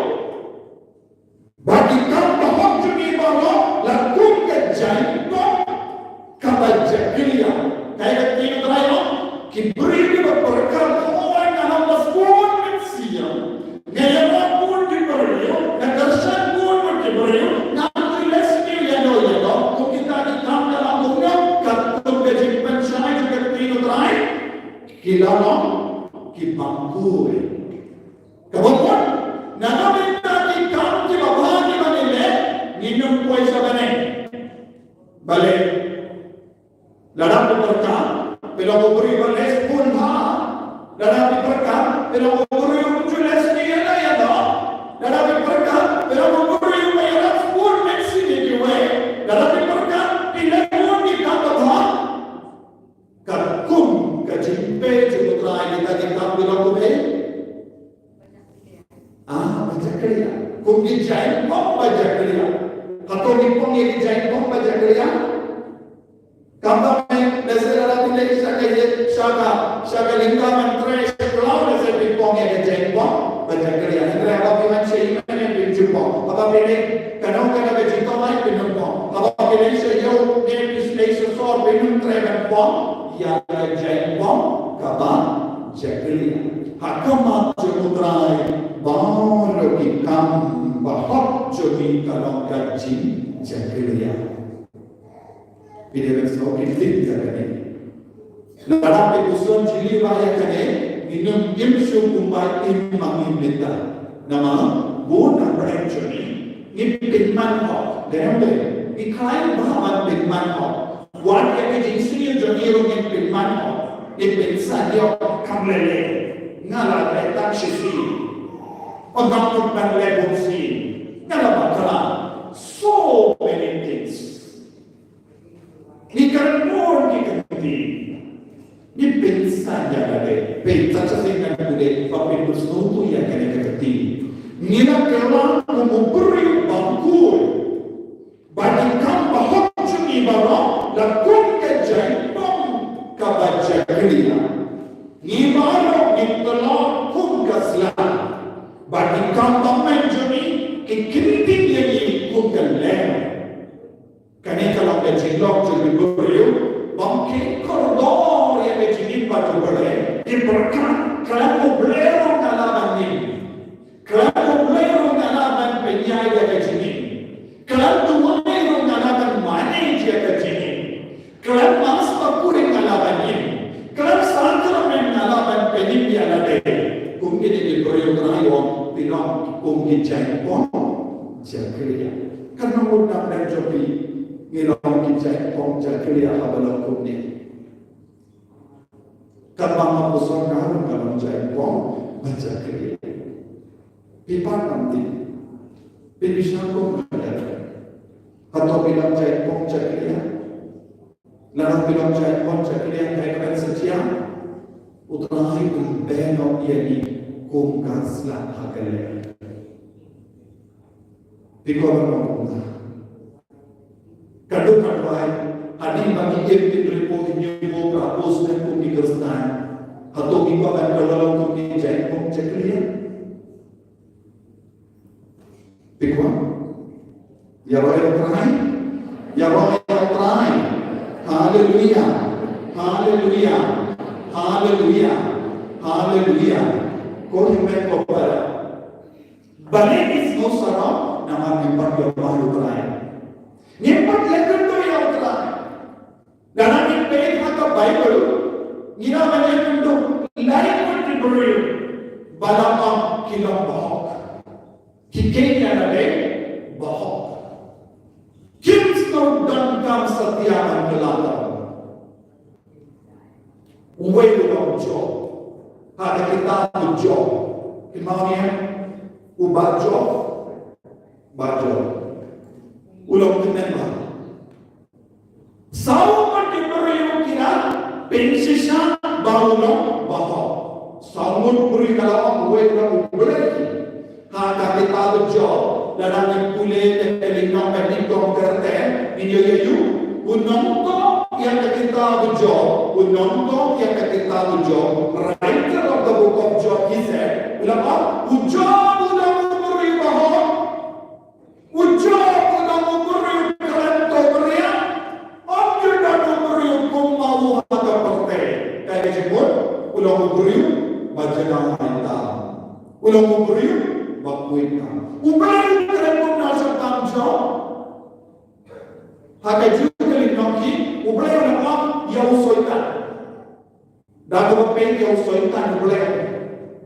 Bad ki kam bahok jong ngi baroh la kum ka jaiñbong kaba jakhlia. Kaei ka ktien U Trai ong? Ki briew kiba pyrkhat, hooid nga long ba sbun mynsiem, nga ïarap bun ki briew, nga kyrshan bun bun ki briew, ngam ju leh sniew ïano ïano. Kum kita ki kam ka long kumno? Katkum ka jingpynshai jong ka ktien U Trai, ki la long kiba khuid. Kaba bud, na ka bynta ki kam kiba bha kiba ngi leh, ngin ym poi sha bneng. Balei? Lada phi pyrkhat phi long u briew ba leh sbun bha, lada phi pyrkhat phi long u briew ba ju leh sniew ïano ïano, lada phi pyrkhat phi long u briew ba ïarap sbun mynsiem ïa kiwei, lada phi pyrkhat phi leh bun ki kam ba bha, katkum ka jingpeit jong U Trai kita ki kam ki long kumne. Ah, ba jakhlia. Kum ki jaiñbong ba jakhlia. Hato ngi pynlong ïa ki jaiñbong ba jakhlia? Kumba mynta lehse lada phi leit sha ka ïing, sha ka, sha ka lynga ban trei sha khlaw, lehse phi pynlong. ïa ka jaiñbong ba jakhlia. Hynrei haba phi wan sha ïing mane phin ju pom. Haba phi leit, ka nong ka da ka jingthoh ai phin ym pom. Haba phi leit sha ïew ne phi leit sha sor phin ym treh ban pom ïa ka jaiñbong kaba jakhlia. Ha khmat jong U Trai baroh ki kam bahok jong ngi ka long ka jingjakhlia. Phi dei ban sngewthuh ïa kane. Lada phi puson jingïaid ïa kane, ngin ym im shuh kumba im ma ngi mynta. Namar bun na pdeng jong ngi, ngi pynman hok. Dei ne em dei? Ngi khlaiñ bha ban pynman hok. Wat ïa ka jingsniew jong ngi ruh ngin pynman hok. Ngin pynsan ïa ka kam lei lei. Nga la leh tang shisien. Nga mut ban leh bun sien. Nga la bakla. So many things. Ngi kren bun ki kyntien. Ngi pynsan ïa lade. Peit, sa shisien ngan kylli, ba phin sngewthuh ïa kane ka kyntien. Ngi la kylla kum u briew ba khuid. Ba ki kam bahok jong ngi baroh la kum ka jaiñbong kaba jakhlia. Ngi baroh ngi kylla kum ka sla. Ba ki kam bymman jong ngi ki kyntiew ïa ngi kum ka lem. Kane ka long ka jinglong jong ki briew bym kheiñ kordor ïa ka jingim bad U Blei. Ki pyrkhat khlem U Blei ruh nga lah ban im. Khlem U Blei ruh nga lah ban pynïaid ïa ka jingim. Khlem duwai ruh nga lah ban manage ïa ka jingim. Khlem Mass bakhuid nga lah ban im. Khlem sakramen nga lah ban pynim ïa lade. Kum kine ki briew, U Trai u ong phi long kum ki jaiñbong jakhlia. Kan ym mut na pdeng jong phi ngi long ki jaiñbong jakhlia haba long kumne. Katba nga puson nga ruh nga long jaiñbong ba jakhlia. Phi pat ngam tip. Phi bishar kum nga ïa. Hato phi long jaiñbong jakhlia? Lada phi long jaiñbong jakhlia, kaei kaba sa jia? U Trai un beh noh ïa ngi kum ka sla ha ka lem. Phi kwah ban long kumta? Ka dei ka duwai, hadien ba ngi im, ngi trei, ngi ñiew, ngi pra, ngi sngewthuh kum ki Khristan. Hato ngi kwah ban kylla long kum ki jaiñbong jakhlia? Phi kwah? Ïaroh ïa U Trai. Ïaroh ïa U Trai. Haleluya. Haleluya. Haleluya. Haleluya. Ko hynmen ko para. Balei ngi sngewsarong? Namar ngim pat ïoh ba U Trai. Ngim pat leh kynduh ïa U Trai. Lada ngi peit ha ka Baibl, ngi lah ban ïakynduh lai ngut ki briew ba la ong ki long bahok. Ki kheiñ ïa lade bahok. Kim sngewdon kam satia ban kylla. Uwei u long Job. Ha ka kitab u Job. Phi mut ïa u Bah Job. Bah Job. U long tymmen bha. Saw ngut ki briew ki la pynshisha ba u long bahok. Saw ngut briew ka la ong uwei u long U Blei. Ha ka kitab u Job, lada ngi pule te ka lynnong ka nyngkong ter ter, ngin ïoh ïa u, u nongthoh ïa ka kitab u Job, u nongthoh ïa ka kitab u Job, writer of the book of Job, he said, u la ong, u Job u long u briew bahok. U Job u long u briew khlem to bria. Ym ju don u briew kum ma u ha ka pyrthei. Kaei ka jingmut? U long u briew ba jngai tam. U long u briew ba khuid tam. U Blei u kren kumno shaphang Job? Ha ka Jubilee lynnong hi, U Blei u la ong ïa u Soitan. Da kaba peit ïa u Soitan U Blei.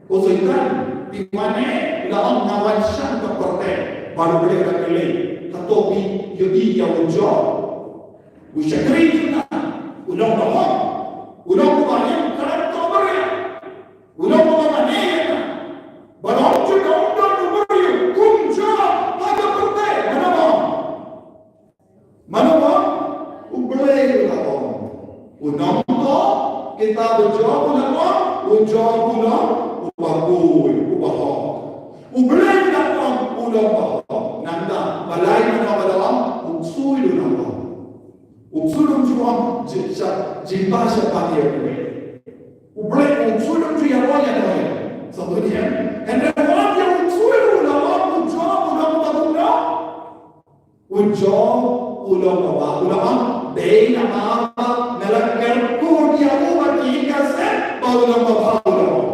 U Soitan, phi wan ne, u la ong nga wan sha ka pyrthei. Bad U Blei u la kylli, hato phi ïohi ïa u Job? U shakri jong nga, u long bahok, u long uba im khlem to bria, u long uba mane ïa nga. Bad ym ju don u briew kum Job ha ka pyrthei, mano ba ong? Mano ba ong? U Blei u la ong. U nongthoh kitab u Job u la ong, u Job u long uba khuid, uba hok. U Blei u la ong u long uba hok. Nangta, balei mano ba la ong? U ksuid u la ong. U ksuid um ju ong, ji-, sha-, jingpang shaphang ïa U Blei. U Blei u ksuid um ju ïaroh ïa noi. Sa to Job u long babha, u long, dei namar ba nga la kyrkhu ïa u ba ki ka sep ba u long babha, u long.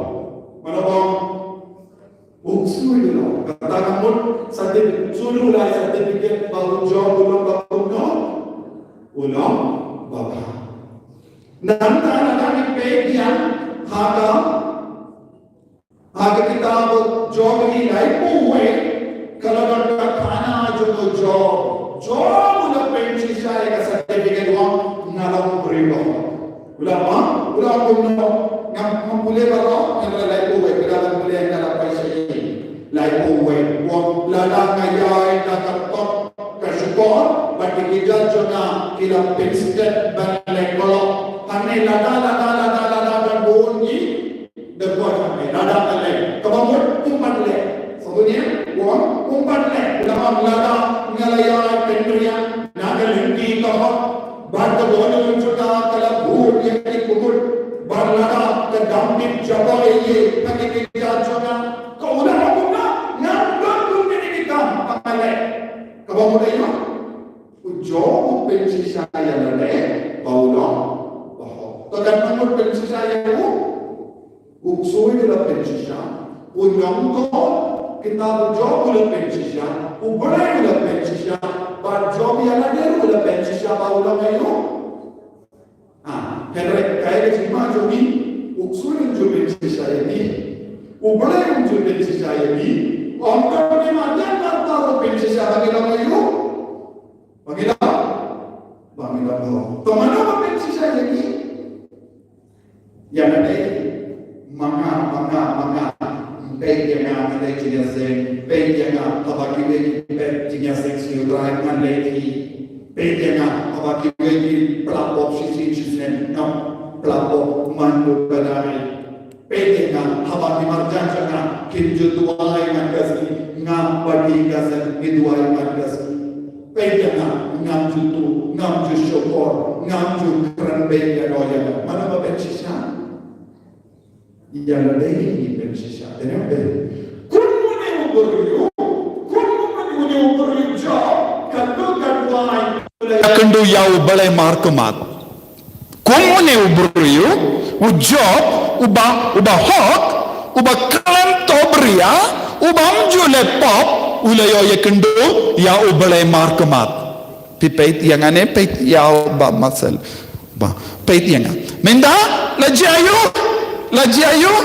Mano ba u ksuid u long. Kata ka mut certificate, u ksuid u lai certificate ba u Job u long ba u long, u long babha. Nangta lada ngi peit ïa ha ka Ha ka kitab Job, ngi lai pule, ka la don ka khana jong u Job. Job u la pynshisha ïa ka certificate, u ong nga long u briew ba hok. U la ong, u la ong kumno, ngam, ngam pule baroh, ngam, la lai pule, ka la pule, ka la pule, lai pule. U ong lada nga ïaid da ka tok ka shukor, bad ki kjat jong nga ki la pynstet ban leh kolok. Hangne lada, lada, lada, lada, ban bun ngi Da kwah ka leh, lada ka leh. Kaba mut um pat leh. Sngewthuh ïa, u ong um pat leh. Lada, lada nga la ïaid kynriang na ka lynti ka hok, bad ka dohnud jong nga ka la bud ïa ki kmut, bad lada ka dam bit jaboi ïa ki kjat jong nga, ka u la ong kumno, ngam don kum kine ki kam ba nga leh. Kaba mut ïa u Job u pynshisha ïa lade ba u long ba hok. To kan mut pynshisha ïa u, u ksuid u la pynshisha, u nongthoh kitab Job u la pynshisha, u briew u la pynshisha, bad Job ïa lade u la pynshisha ba u long aïu. Ah, hynrei kaei ka jingma jong ngi, u ksuid um ju pynshisha ïa ngi, u briew um ju pynshisha ïa ngi, ym don ngi marjan martar u pynshisha ba ngi long aïu. Ba ngi long, ba ngi long hok. To mano ba pynshisha ïa ngi? Ïa nga dei, ma nga, ma nga, ma nga. Peit ïa nga, nga dei jingïaseng. Peit ïa nga, haba kiwei ki peit jingïaseng sha u Trai, nga dei ki. Peit ïa nga, haba kiwei ki pla pop shisien shisien, ngam pla pop, man u Trai. Peit ïa nga, haba ki marjan jong nga kin ju duwai man ka sngi, nga bad ki cousin ngi duwai man ka sngi. Peit ïa nga, ngam ju tuh, ngam ju shukor, ngam ju kren beiñ ïano ïano. Mano ba pynshisha? Ïa lade ngi pynshisha. Dei ne em? Kumne u briew, kumne u briew Job, ka dei ka duwai. Ïakynduh ïa U Blei markhmat. Kum une u briew, u Job, uba, uba hok, uba khlem tohbria, uba ym ju leh pop, u la ïoh ïakynduh ïa U Blei markhmat. Phi peit ïa nga ne, peit ïa u Bah Marcel. Bah, peit ïa nga. Mynta, la jia ïa u, la jia ïa u.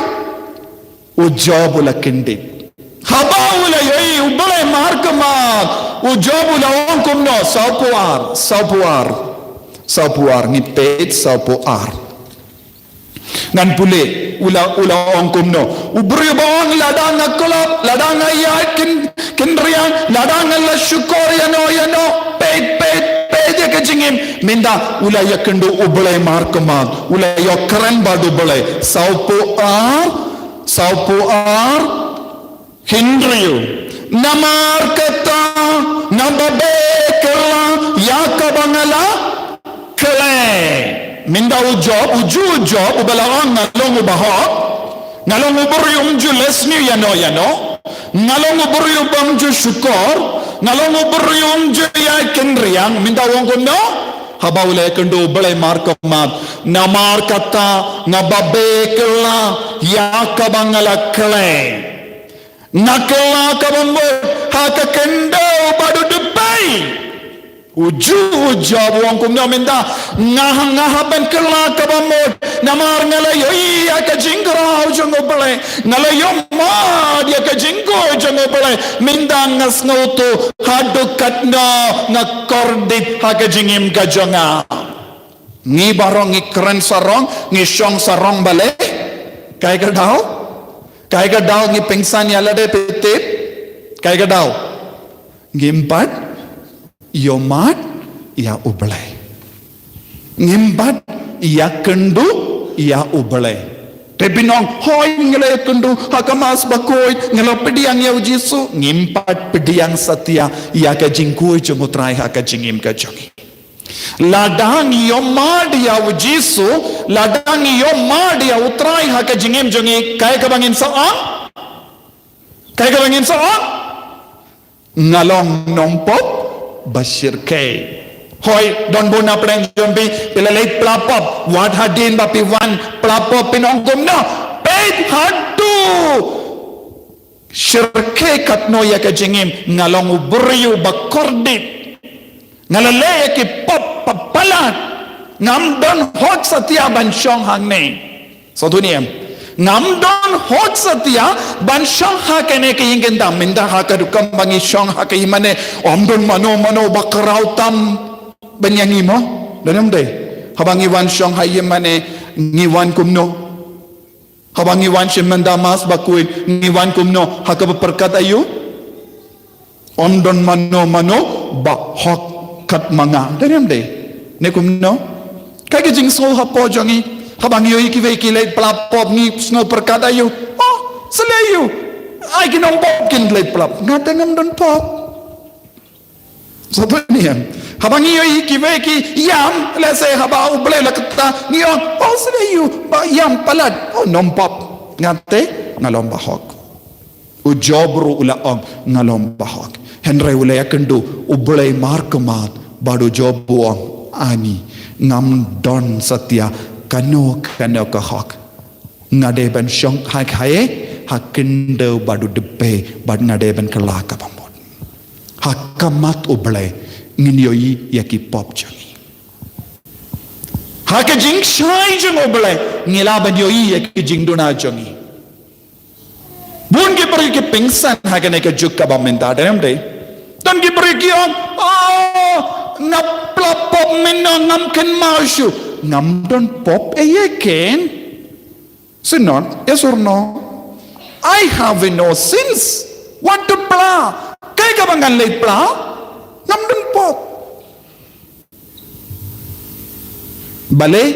U Job u la kyndit. Haba u la ïohi U Blei markhmat, u Job u la ong kumno, sawphew ar, sawphew ar. Sawphew ar, ngi peit sawphew ar. Ngan pule, u la, u la ong kumno. U briew ba ong lada nga khlop, lada nga ïaid kyn, kynriang, lada nga la shukor ïano ïano, peit, peit, peit ïa ka jingim. Mynta u la ïakynduh U Blei markhmat, u la ïoh kren bad U Blei. Sawphew ar, Sawphew ar, hynriew. Namar kata, nga babe kylla ïa kaba nga la khleh. Mynta u Job, u ju u Job, uba la ong nga long uba hok, nga long u briew ym ju leh sniew ïano ïano, nga long u briew bym ju shukor, nga long u briew ym ju ïaid kynriang, mynta u ong kumno? Haba u la ïakynduh U Blei markhmat, namar kata nga babe kylla ïa kaba nga la khleh. Nga kylla kaba mut ha ka khyndew bad u dpei. U ju u Job u ong kumno mynta, nga, nga hap ban kylla kaba mut, namar nga la ïohi ïa ka jingkhraw jong U Blei, nga la ïoh mad ïa ka jingkhuid jong U Blei, mynta nga sngewthuh haduh katno nga kordit ha ka jingim ka jong nga. Ngi baroh ngi kren sarong, ngi shong sarong balei? Kaei ka daw? Kaei ka daw ngi pynsan ïa lade, phi tip? Kaei ka daw? Ngim pat ïohmad ïa U Blei. Ngim pat ïakynduh ïa U Blei. Te phin ong, hooid nga la ïakynduh ha ka Mass bakhuid, nga la pdiang ïa U Jisu, ngim pat pdiang satia ïa ka jingkhuid jong U Trai ha ka jingim ka jong ngi. Lada ngi ïohmad ïa U Jisu, lada ngi ïohmad ïa U Trai ha ka jingim jong ngi, kaei kaba ngin sa ong? Kaei kaba ngin sa ong? Nga long nongpop, ba shyrkhei. Hooid, don bun na pdeng jong phi, phi la leit pla pop, wat hadien ba phi wan pla pop phin ong kumno, peit haduh shyrkhei katno ïa ka jingim, nga long u briew ba kordit. Nga la leh ïa ki pop palat. Ngam don hok satia ban shong hangne. Sngewthuh ne em? Ngam don hok satia ban shong ha kane ka ïing kyndang, mynta ha ka rukom ba ngi shong ha ka ïing mane, ym don mano mano ba khraw tam ban ïa ngi mo. Don em dei? Haba ngi wan shong ha ïing mane, ngi wan kumno? Haba ngi wan shim mynta Mass bakhuid, ngi wan kumno? Ha kaba pyrkhat aïu? Ym don mano mano ba hok kat ma nga. Don em dei? Ne kumno? Kaei ka jingsngew hapoh jong ngi? Haba ngi ïohi kiwei ki leit pla pop, ngi sngew pyrkhat aïu? Oh, sa leh aïu? Ai, ki nongpop kin leit pla pop, nga te ngam don pop. Sngewthuh ne em? Haba ngi ïohi kiwei ki ïam, lehse haba U Blei la kata, ngi ong, oh, sa leh aïu ba ïam palat? Oh, nongpop. Nga te nga long ba hok. U Job ruh u la ong, nga long ba hok. Hynrei u la ïakynduh, U Blei markhmat, bad u Job u ong, ani, ngam don satia kano kano ka hok. Nga dei ban shong ha khaïi, ha khyndew bad u dpei, bad nga dei ban kylla kaba mut. Ha khmat U Blei ngin ïohi ïa ki pop jong ngi. Ha ka jingshai jong U Blei ngi lah ban ïohi ïa ki jingduna jong ngi. Bun ki briew ki pynsan ha kane ka juk kaba mynta, don em dei? Don ki briew ki ong, oh, nga pla pop mynno, ngam kynmaw shuh. Ngam don pop ei ei ken. Synod, yes or no? I have no sins. What to pla? Kaei kaba ngan leit pla? Ngam don pop. Balei,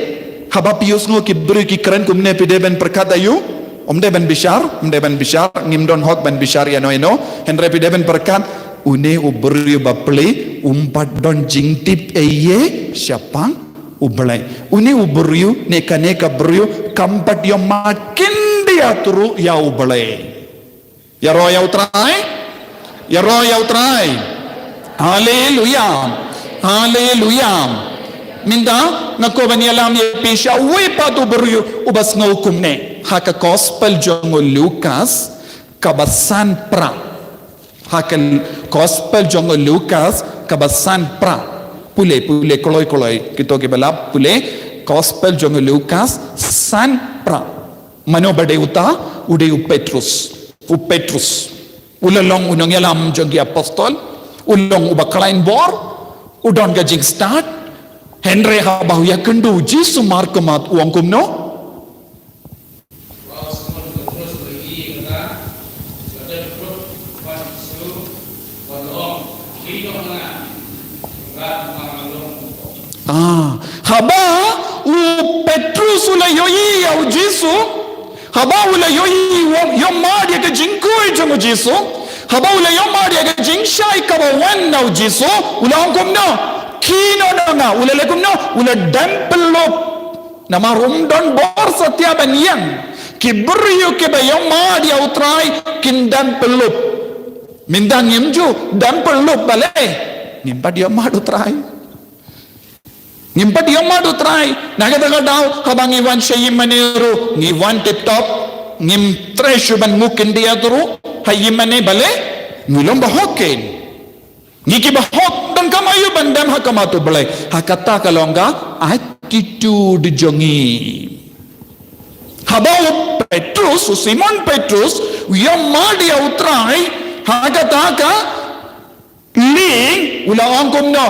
haba phi ïohsngew ki briew ki kren kumne, phi dei ban pyrkhat aïu? Ym dei ban bishar, ym dei ban bishar, ngim don hok ban bishar ïano ïano, hynrei phi dei ban pyrkhat, une u briew ba pli, um pat don jingtip ei ei shaphang U Blei. Une u briew, ne kane ka briew, kam pat ïoh ma khyndiat ruh ïa U Blei. Ïaroh ïa U Trai? Ïaroh ïa U Trai? Haleluya. Haleluya. Mynta nga kwah ban ïalam ïa phi sha uwei pat u briew uba sngew kumne. Ha ka gospel jong u Lukas kaba san pra. Ha ka gospel jong u Lukas kaba san pra. Pule, pule kloi kloi. Kito kiba lap pule gospel jong u Lukas san pra. Mano ba dei uta? U dei u Petrus. U Petrus u la long u nongïalam jong ki apostol, u long uba khlaiñ bor, u don ka jingstad. Hynrei haba u ïakynduh Jisu markhmat, u ong kumno? Ah, haba u Petrus u la ïohi ïa u Jisu, haba u la ïohi, u ïohmad ïa ka jingkhuid jong u Jisu, haba u la ïohmad ïa ka jingshai kaba wan na u Jisu, u la ong kumno? Kino na nga, u la leh kumno? U la dem pyllup. Namar um don bor satia ban ïeng. Ki briew kiba ïohmad ïa u Trai kin dem pyllup. Mynta ngim ju dem pyllup, balei? Ngim pat ïohmad u Trai. Ngim pat ïohmad u Trai. Na kata ka daw haba ngi wan sha ïing mane ruh, ngi wan tip top. Ngim treh shuh ban nguk khyndiat ruh ha ïing mane, balei? Ngi long ba hok ken. Ngi kiba hok, donkam aïu ban dem ha khmat u Blei? Ha kata ka long ka attitude jong ngi. Haba u Petrus, u Simon Petrus, u ïohmad ïa u Trai ha kata ka lieng, u la ong kumno?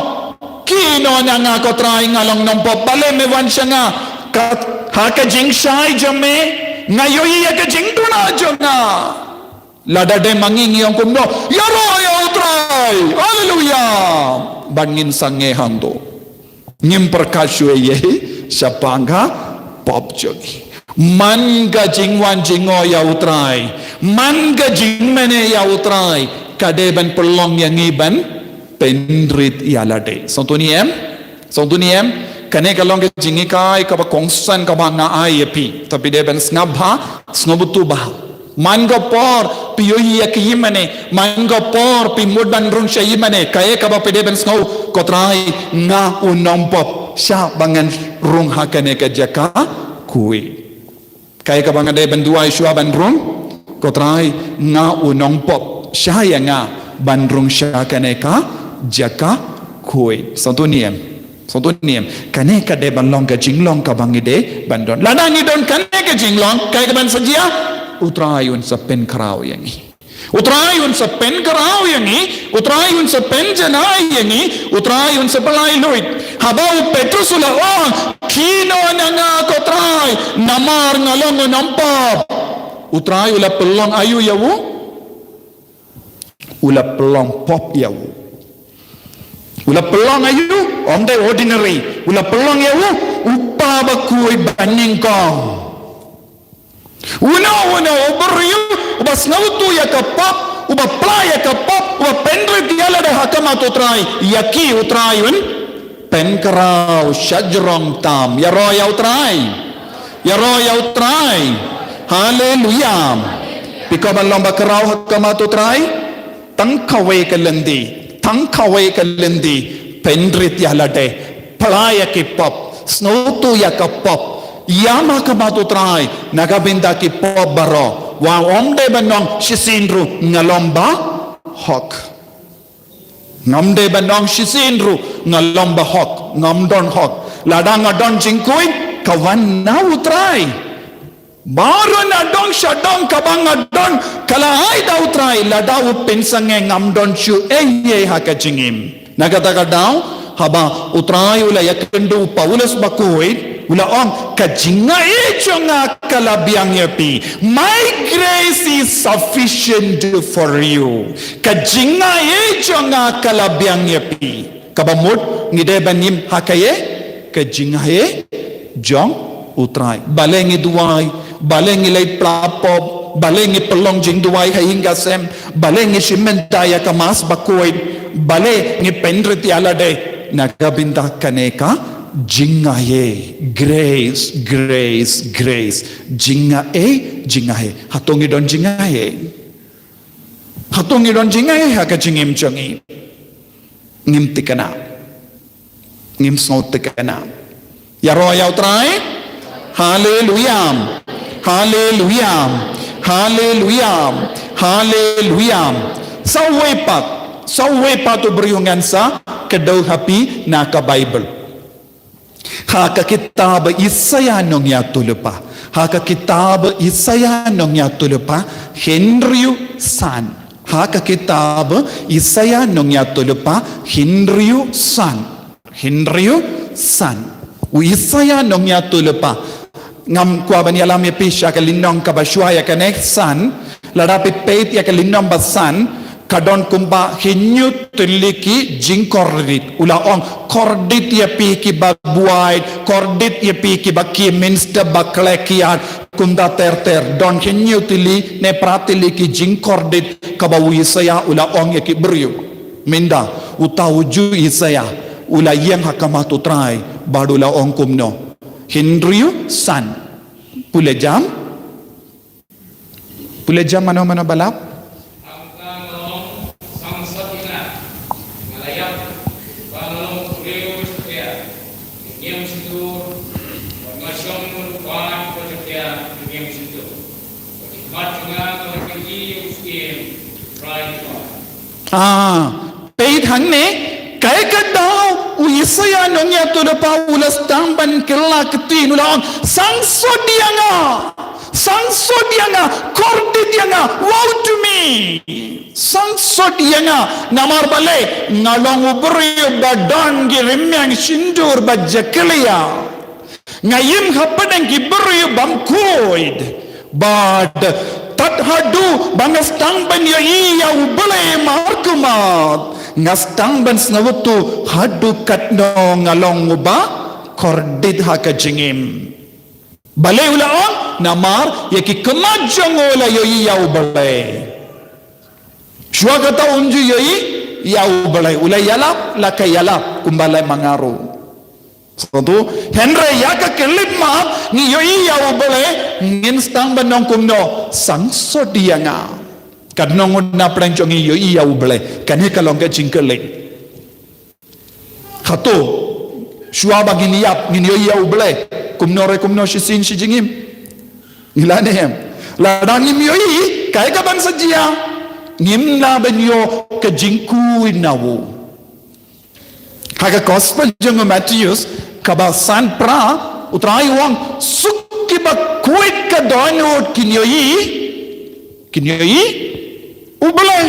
Kino na nga ko Trai, nga long nongpop, balei me wan sha nga? Ka, ha ka jingshai jong me nga ïohi ïa ka jingduna jong nga. Lada dei ma ngi, ngi ong kumno? Ïaroh ïa u Trai. Haleluya. Bad ngin sangeh hangto. Ngim pyrkhat shuh ei ei shaphang ka pop jong ngi. Man ka jingwan jngoh ïa u Trai, man ka jingmane ïa u Trai, ka dei ban pynlong ïa ngi ban pynrit ïa lade. Sngewthuh ne em? Sngewthuh ne em? Kane ka long ka jinghikai kaba kongsan kaba nga ai ïa phi. Te phi dei ban sngap bha, sngewthuh bha. Man ka por phi ïohi ïa ka ïingmane, man ka por phi mut ban rung sha ïingmane, kaei kaba phi dei ban sngew, ko Trai, nga u nongpop, shah ba ngan rung ha kane ka jaka khuid. Kaei kaba nga dei ban duwai shuwa ban rung, ko Trai, nga u nongpop, shah ïa nga ban rung sha kane ka jaka khuid. Sngewthuh ne em? Sngewthuh ne em? Kane ka dei ban long ka jinglong kaba ngi dei ban don. Lada ngi don kane ka jinglong, kaei kaban sa jia? U Trai un sa pynkhraw ïa ngi. U Trai un sa pynkhraw ïa ngi, U Trai un sa pynjanai ïa ngi, U Trai un sa pynlait luid. Haba u Petrus u la ong, kynnoh na nga ko Trai, namar nga long u nongpop. U Trai u la pynlong aïu ïa u? U la pynlong pop ïa u. U la pynlong aïu? Ym dei ordinary. U la pynlong ïa u u kpa bakhuid banyngkong. Uno uno u briew uba sngewthuh ïa ka pop, uba pla ïa ka pop, uba pynrit ïa lade ha khmat u Trai, ïa ki u Trai un pynkhraw shajrong tam. Ïaroh ïa u Trai. Ïaroh ïa u Trai. Haleluia. Phi kwah ban long ba khraw ha khmat u Trai? Tang kawei ka lynti, tang kawei ka lynti, pynrit ïa lade, pla ïa ki pop, sngewthuh ïa ka pop, ïam ha khmat u Trai na ka bynta ki pop baroh. Wat ym dei ban ong shisien ruh nga long ba hok. Ngam dei ban ong shisien ruh nga long ba hok, ngam don hok. Lada nga don jingkhuid, ka wan na u Trai. Baroh na dong sha dong kaba nga don ka la ai da u Trai, lada u pynsangeh ngam don shuh ei ei ha ka jingim. Na kata ka daw, haba u Trai u la ïakynduh u Paulus bakhuid, u la ong, ka jingaiei jong nga ka la biang ïa phi. My grace is sufficient for you. Ka jingaiei jong nga ka la biang ïa phi. Kaba mut ngi dei ban im ha kaei? Ka jingaiei jong u Trai. Balei ngi duwai, balei ngi leit pla pop, balei ngi pynlong jingduwai ha ïing ha sem, balei ngi shim bynta ïa ka Mass bakhuid, balei ngi pynrit ïa lade, na ka bynta kane ka jingaiei. Grace, grace, grace. Jingaiei, jingaiei. Hato ngi don jingaiei? Hato ngi don jingaiei ha ka jingim jong ngi? Ngim thikna. Ngim sngewthikna. Ïaroh ïa u Trai. Haleluia. Haleluia. Haleluia. Haleluia. Sa uwei pat, sa uwei pat u briew ngan sa kdew ha phi na ka Baibl. Ha ka kitab Isaïah nongïathuhlypa. Ha ka kitab Isaïah nongïathuhlypa, hynriew san. Ha ka kitab Isaïah nongïathuhlypa, hynriew san. Hynriew san. U Isaïah nongïathuhlypa. Ngam kwah ban ïalam ïa phi sha ka lynnong kaba shuwa ïa kane, san. Lada phi peit ïa ka lynnong ba san, ka don kumba hynñiew tylli ki jingkordit. U la ong, kordit ïa phi kiba buaid, kordit ïa phi kiba khie mynstep ba khleh kiad, kumta ter ter. Don hynñiew tylli ne phra tylli ki jingkordit kaba u Isaïah u la ong ïa ki briew. Mynta, uta u ju Isaïah u la ïeng ha khmat u Trai bad u la ong kumno? Hynriew san. Pule jam? Pule jam mano mano ba lap? Ah, peit hangne, kaei ka daw u Isaïah nongïathuhlypa u la sdang ban kylla ktien, u la ong, sangsot ïa nga, sangsot ïa nga, kordit ïa nga, woe to me. Sangsot ïa nga, namar balei, nga long u briew ba don ki rmiang shyntur ba jakhlia. Nga im hapdeng ki briew bymkhuid. Bad tad haduh ba nga sdang ban ïohi ïa U Blei markhmat, nga sdang ban sngewthuh haduh katno nga long uba kordit ha ka jingim. Balei u la ong? Namar ïa ki khmat jong u la ïohi ïa U Blei. Shuwa kata um ju ïohi ïa U Blei, u la ïalap la ka ïalap kumba la manga ruh. Sngewthuh, hynrei ïa ka khyllipmat ngi ïohi ïa U Blei, ngin sdang ban ong kumno, sngewsih ïa nga. Katno ngut na pdeng jong ngi ïohi ïa U Blei? Kane ka long ka jingkylli. Hato shuwa ba ngin ïap ngin ïohi ïa U Blei kumno re kumno, shisien shi jingim? Ngi lah ne em? Lada ngim ïohi, kaei kaban sa jia? Ngim lah ban ïoh ka jingkhuid na u. Ha ka gospel jong u Mathaios kaba san phra, U Trai u ong, suk kiba khuid ka dohnud kin ïohi, kin ïohi U Blei.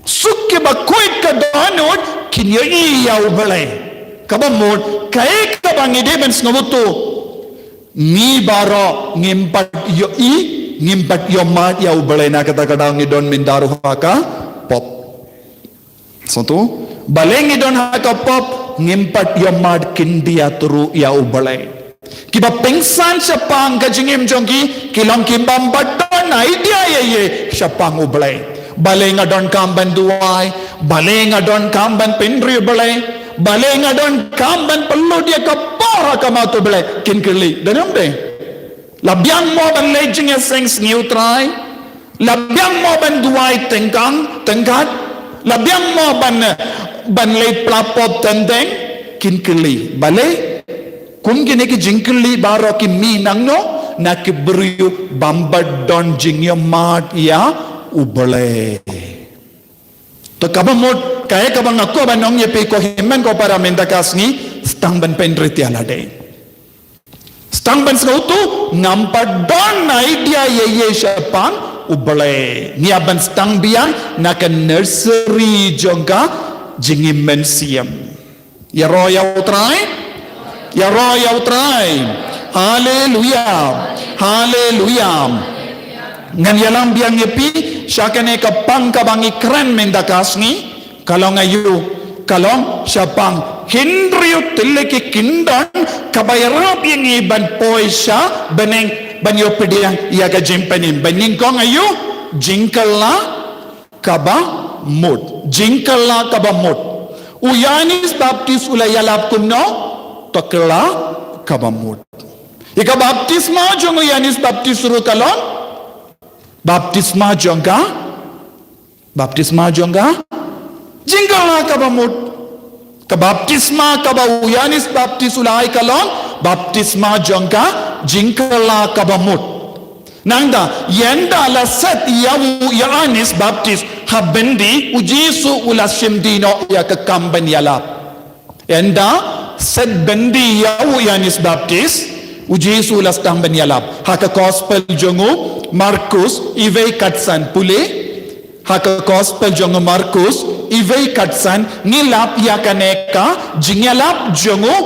Suk kiba khuid ka dohnud kin ïohi ïa U Blei. Kaba mut, kaei kaba ngi dei ban sngewthuh, ngi baroh ngim pat ïohi, ngim pat ïohmad ïa U Blei, na kata ka daw ngi don mynta ruh ha ka pop. Sngewthuh, balei ngi don ha ka pop, ngim pat ïohmad khyndiat ruh ïa U Blei. Kiba pynsan shaphang ka jingim jong ki, ki long kiba ym pat don idea ei ei shaphang U Blei. Balei nga donkam ban duwai? Balei nga donkam ban pynriew Blei? Balei nga donkam ban pynlut ïa ka por ha khmat U Blei? Kin kylli, don ne ym dei? La biang mo ban leit jingïaseng sngi U Trai? La biang mo ban duwai tyngkang tyngkat? La biang mo ban, ban leit pla pop teng teng? Kin kylli. Balei? Kum kine ki jingkylli baroh ki mih nangno? Na ki briew bym pat don jingïohmad ïa U Blei. To kaba mut, kaei kaba nga kwah ban ong ïa phi ko hynmen ko para mynta ka sngi, sdang ban pynrit ïa lade. Sdang ban sngewthuh, ngam pat don idea ei ei shaphang U Blei. Ngi hap ban sdang biang na ka nursery jong ka jingim mynsiem. Ïaroh ïa U Trai. Ïaroh ïa U Trai. Haleluia. Haleluia. Ngan ïalam biang ïa phi sha kane ka pang kaba ngi kren mynta ka sngi. Ka long aïu? Ka long shaphang hynriew tylli ki kyndon kaba ïarap ïa ngi ban poi sha bneng ban ïoh pdiang ïa ka jingpynim. Ba nyngkong aïu? Jingkylla kaba mut. Jingkylla kaba mut. U Ïoannis Baptis u la ïalap kumno? To kylla kaba mut. Ïa ka baptisma jong u Ïoannis Baptis ruh ka long baptisma jong ka, baptisma jong ka jingkylla kaba mut. Ka baptisma kaba u Ïoannis Baptis u la ai ka long baptisma jong ka jingkylla kaba mut. Nangta, ynda la set ïa u Ïoannis Baptis ha byndi, u Jisu u la shim dih noh ïa ka kam ban ïalap. Ynda set byndi ïa u Ïoannis Baptis, u Jisu u la sdang ban ïalap. Ha ka gospel jong u Markus, iwei khatsan, pule. Ha ka gospel jong u Markus, iwei khatsan, ngi lap ïa kane ka jingïalap jong u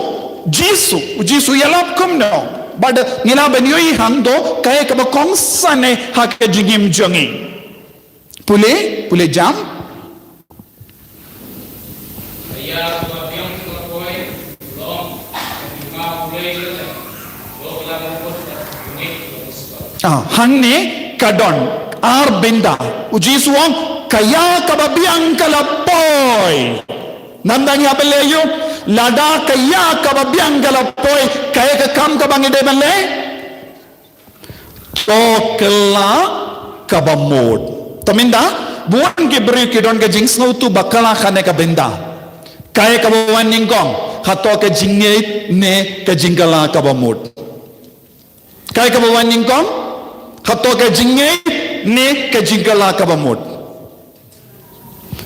Jisu. U Jisu u ïalap kumno? Bad ngi lah ban ïohi hangto kaei kaba kongsan eh ha ka jingim jong ngi. Pule, pule jam. Ah, hangne ka don ar bynta. U Jisu u ong, ka ïa kaba biang ka la poi. Nangta ngi hap ban leh aïu? Lada ka ïa kaba biang ka la poi, kaei ka kam kaba ngi dei ban leh? To kylla kaba mut. Te mynta, bun ki briew ki don ka jingsngewthuh bakla kane ka bynta. Kaei kaba wan nyngkong, hato ka jingngeit ne ka jingkylla kaba mut? Kaei kaba wan nyngkong, hato ka jingngeit ne ka jingkylla kaba mut?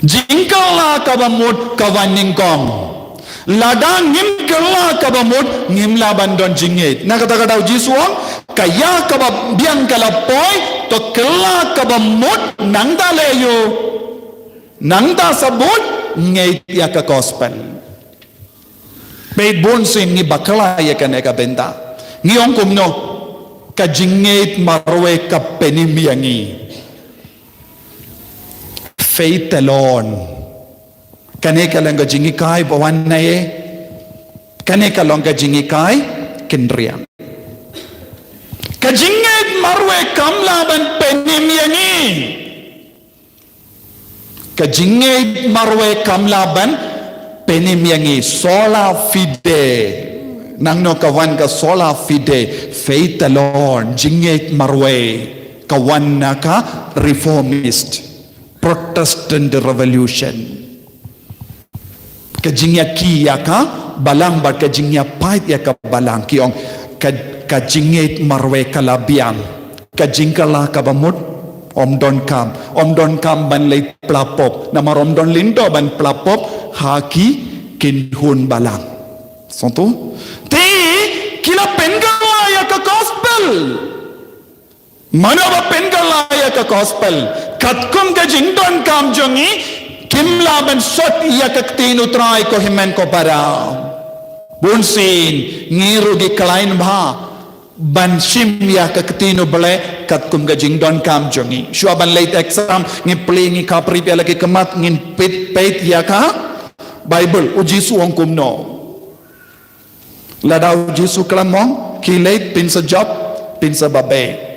Jingkylla kaba mut ka wan nyngkong. Lada ngim kylla kaba mut, ngim lah ban don jingngeit. Na kata ka daw u Jisu u ong, ka ïa kaba biang ka la poi, to kylla kaba mut, nangta leh aïu? Nangta sa bud ngeit ïa ka gospel. Peit, bun sien ngi bakla ïa kane ka bynta. Ngi ong kumno, ka jingngeit marwei ka pynim ïa ngi. Faith alone. Kane ka long ka jinghikai ba wan na ïa. Kane ka long ka jinghikai kynriang. Ka jingngeit marwei kam lah ban pynim ïa ngi. Ka jingngeit marwei kam lah ban pynim ïa ngi, sola fide. Nangno ka wan ka sola fide, faith alone, jingngeit marwei, ka wan na ka reformist, Protestant Revolution. Ka jingïaki ïa ka balang bad ka jingïapait ïa ka balang, ki ong ka, ka jingngeit marwei ka la biang. Ka jingkylla kaba mut ym donkam, ym donkam ban leit pla pop, namar ym don lyngdoh ban pla pop ha ki kynhun balang. Sngewthuh? Te ki la pynkylla ïa ka gospel. Mano ba pynkylla ïa ka gospel? Katkum ka jingdonkam jong ngi, kim lah ban sot ïa ka ktien U Trai, ko hynmen ko para. Bunsien ngi ruh ngi khlaiñ bha ban shim ïa ka ktien U Blei katkum ka jingdonkam jong ngi. Shuwa ban leit exam, ngi plie, ngi khapri ïa la ki khmat, ngin peit, peit ïa ka Bible, U Jisu u ong kumno. Lada U Jisu u klam, u ong, khie leit, pynsa jop, pynsa babe.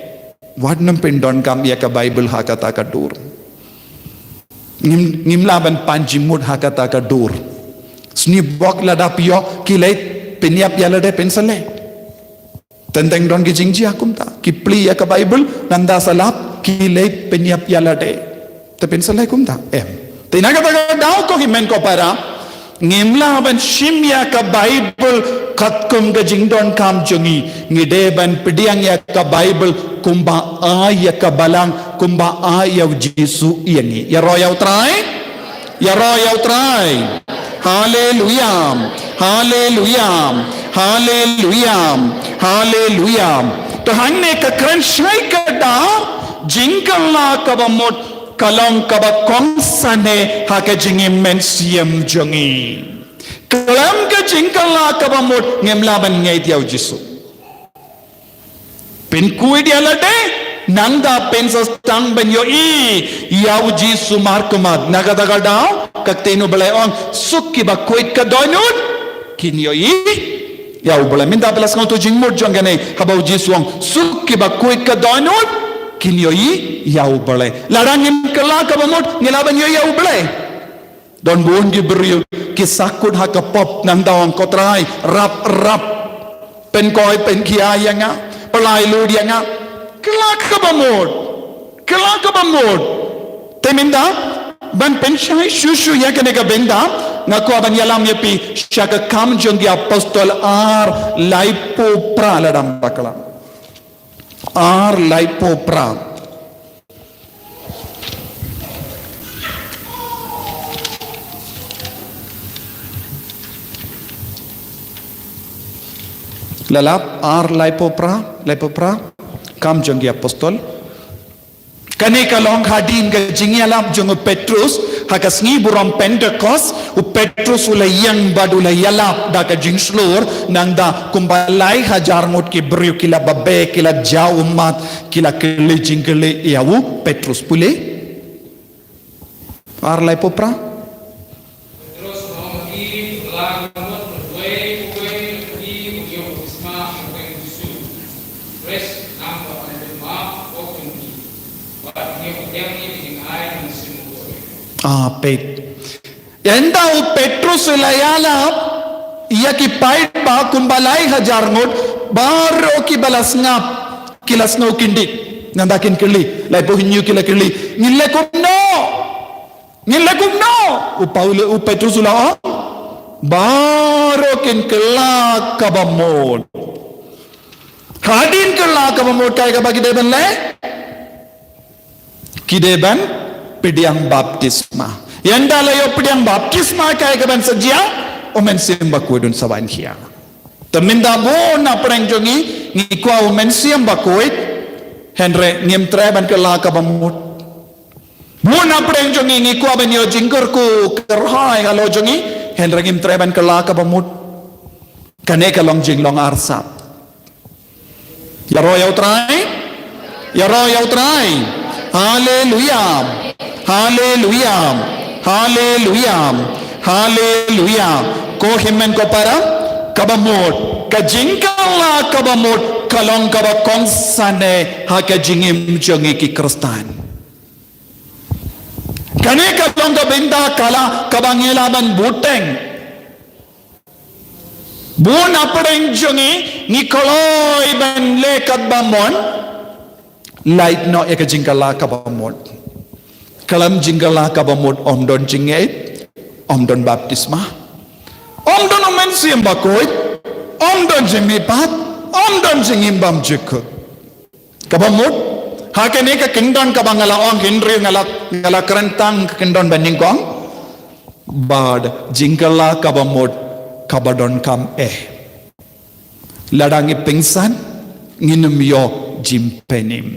Wat nym pyndonkam ïa ka Bible ha kata ka dur. Ngim, ngim lah ban pan jingmut ha kata ka dur. Sniewbok lada phi ïoh, khie leit, pynïap ïa lade, pynsa leh. Teng teng don ki jingjia kumta. Ki plie ïa ka Bible, nangta sa lap, khie leit, pynïap ïa lade. Te pynsa leh kumta, em. Te na kata ka daw, ko hynmen ko para, ngim lah ban shim ïa ka Bible katkum ka jingdonkam jong ngi. Ngi dei ban pdiang ïa ka Bible kumba ai ïa ka balang, kumba ai ïa U Jisu ïa ngi. Ïaroh ïa U Trai. Ïaroh ïa U Trai. Haleluya. Haleluya. Haleluya. Haleluya. Te hangne ka kren shai ka da jingkylla kaba mut ka long kaba kongsan ha ka jingim mynsiem jong ngi. Khlem ka jingkylla kaba mut ngim lah ban ngeit ïa U Jisu. Pynkhuid ïa lade, nangta pynsa tang ban ïohi ïa U Jisu markhmat. Na kata ka daw, ka ktien U Blei ong, suk kiba khuid ka dohnud, kin ïohi ïa U Blei. Mynta phi la sngewthuh jingmut jong kane, haba U Jisu u ong, suk kiba khuid ka dohnud, kin ïohi ïa U Blei. Lada ngim kylla kaba mut, ngi lah ban ïohi ïa U Blei? Don bun ki briew ki sakut ha ka pop, nangta ong, ko Trai, rap, rap. Pynkoi, pynkhia ïa nga, pyllait lut ïa nga. Kylla kaba mut. Kylla kaba mut. Te mynta, ban pynshai shuh shuh ïa kane ka bynta, nga kwah ban ïalam ïa phi sha ka Kam jong ki Apostol ar laiphew phra, lada ym bakla. Ar laiphew phra. La lap, ar laiphew phra, laiphew phra, Kam jong ki Apostol. Kane ka long hadien ka jingïalap jong u Petrus, ha ka sngi burom Pentekost, u Petrus u la ïeng bad u la ïalap da ka jingshlur, nangta kumba lai hajar ngut ki briew ki la babe, ki la jaw ummat, ki la kylli jingkylli ïa u Petrus. Pule. Ar laiphew phra. Ah, peit. Ynda u Petrus u la ïalap ïa ki paidbah kumba lai hajar ngut, baroh kiba la sngap ki la sngew kyndit. Nangta kin kylli, laiphew hynñiew ki la kylli, ngin leh kumno? Ngin leh kumno? U Paul, u Petrus u la ong, baroh kin kylla kaba mut. Hadien kylla kaba mut, kaei kaba ki dei ban leh? Ki dei ban pdiang baptisma. Ynda la ïoh pdiang baptisma, kaei kaban sa jia? U Mynsiem Bakhuid un sa wan khia. Te mynta bun na pdeng jong ngi ngi kwah u Mynsiem Bakhuid, hynrei ngim treh ban kylla kaba mut. Bun na pdeng jong ngi ngi kwah ban ïoh jingkyrkhu kyrhai halor jong ngi, hynrei ngim treh ban kylla kaba mut. Kane ka long jinglong arsap. Ïaroh ïa u Trai. Ïaroh ïa u Trai. Haleluya. Haleluya. Haleluya. Haleluya. Ko hynmen ko para, kaba mut, ka jingkylla kaba mut ka long kaba kongsan ha ka jingim jong ngi ki Khristan. Kane ka long ka bynta kaba ngi lah ban bteng. Bun na pdeng jong ngi, ngi kloi ban leh katba mon, lait noh ïa ka jingkylla kaba mut. Khlem jingkylla kaba mut ym don jingngeit, ym don baptisma, ym don u Mynsiem Bakhuid, ym don jingmihpat, ym don jingim bymjukut. Kaba mut, ha kane ka kyndon kaba nga la ong hynriew, nga la, nga la kren tang ka kyndon banyngkong. Bad jingkylla kaba mut kaba donkam eh. Lada ngi pynsan, ngin ym ïoh jingpynim.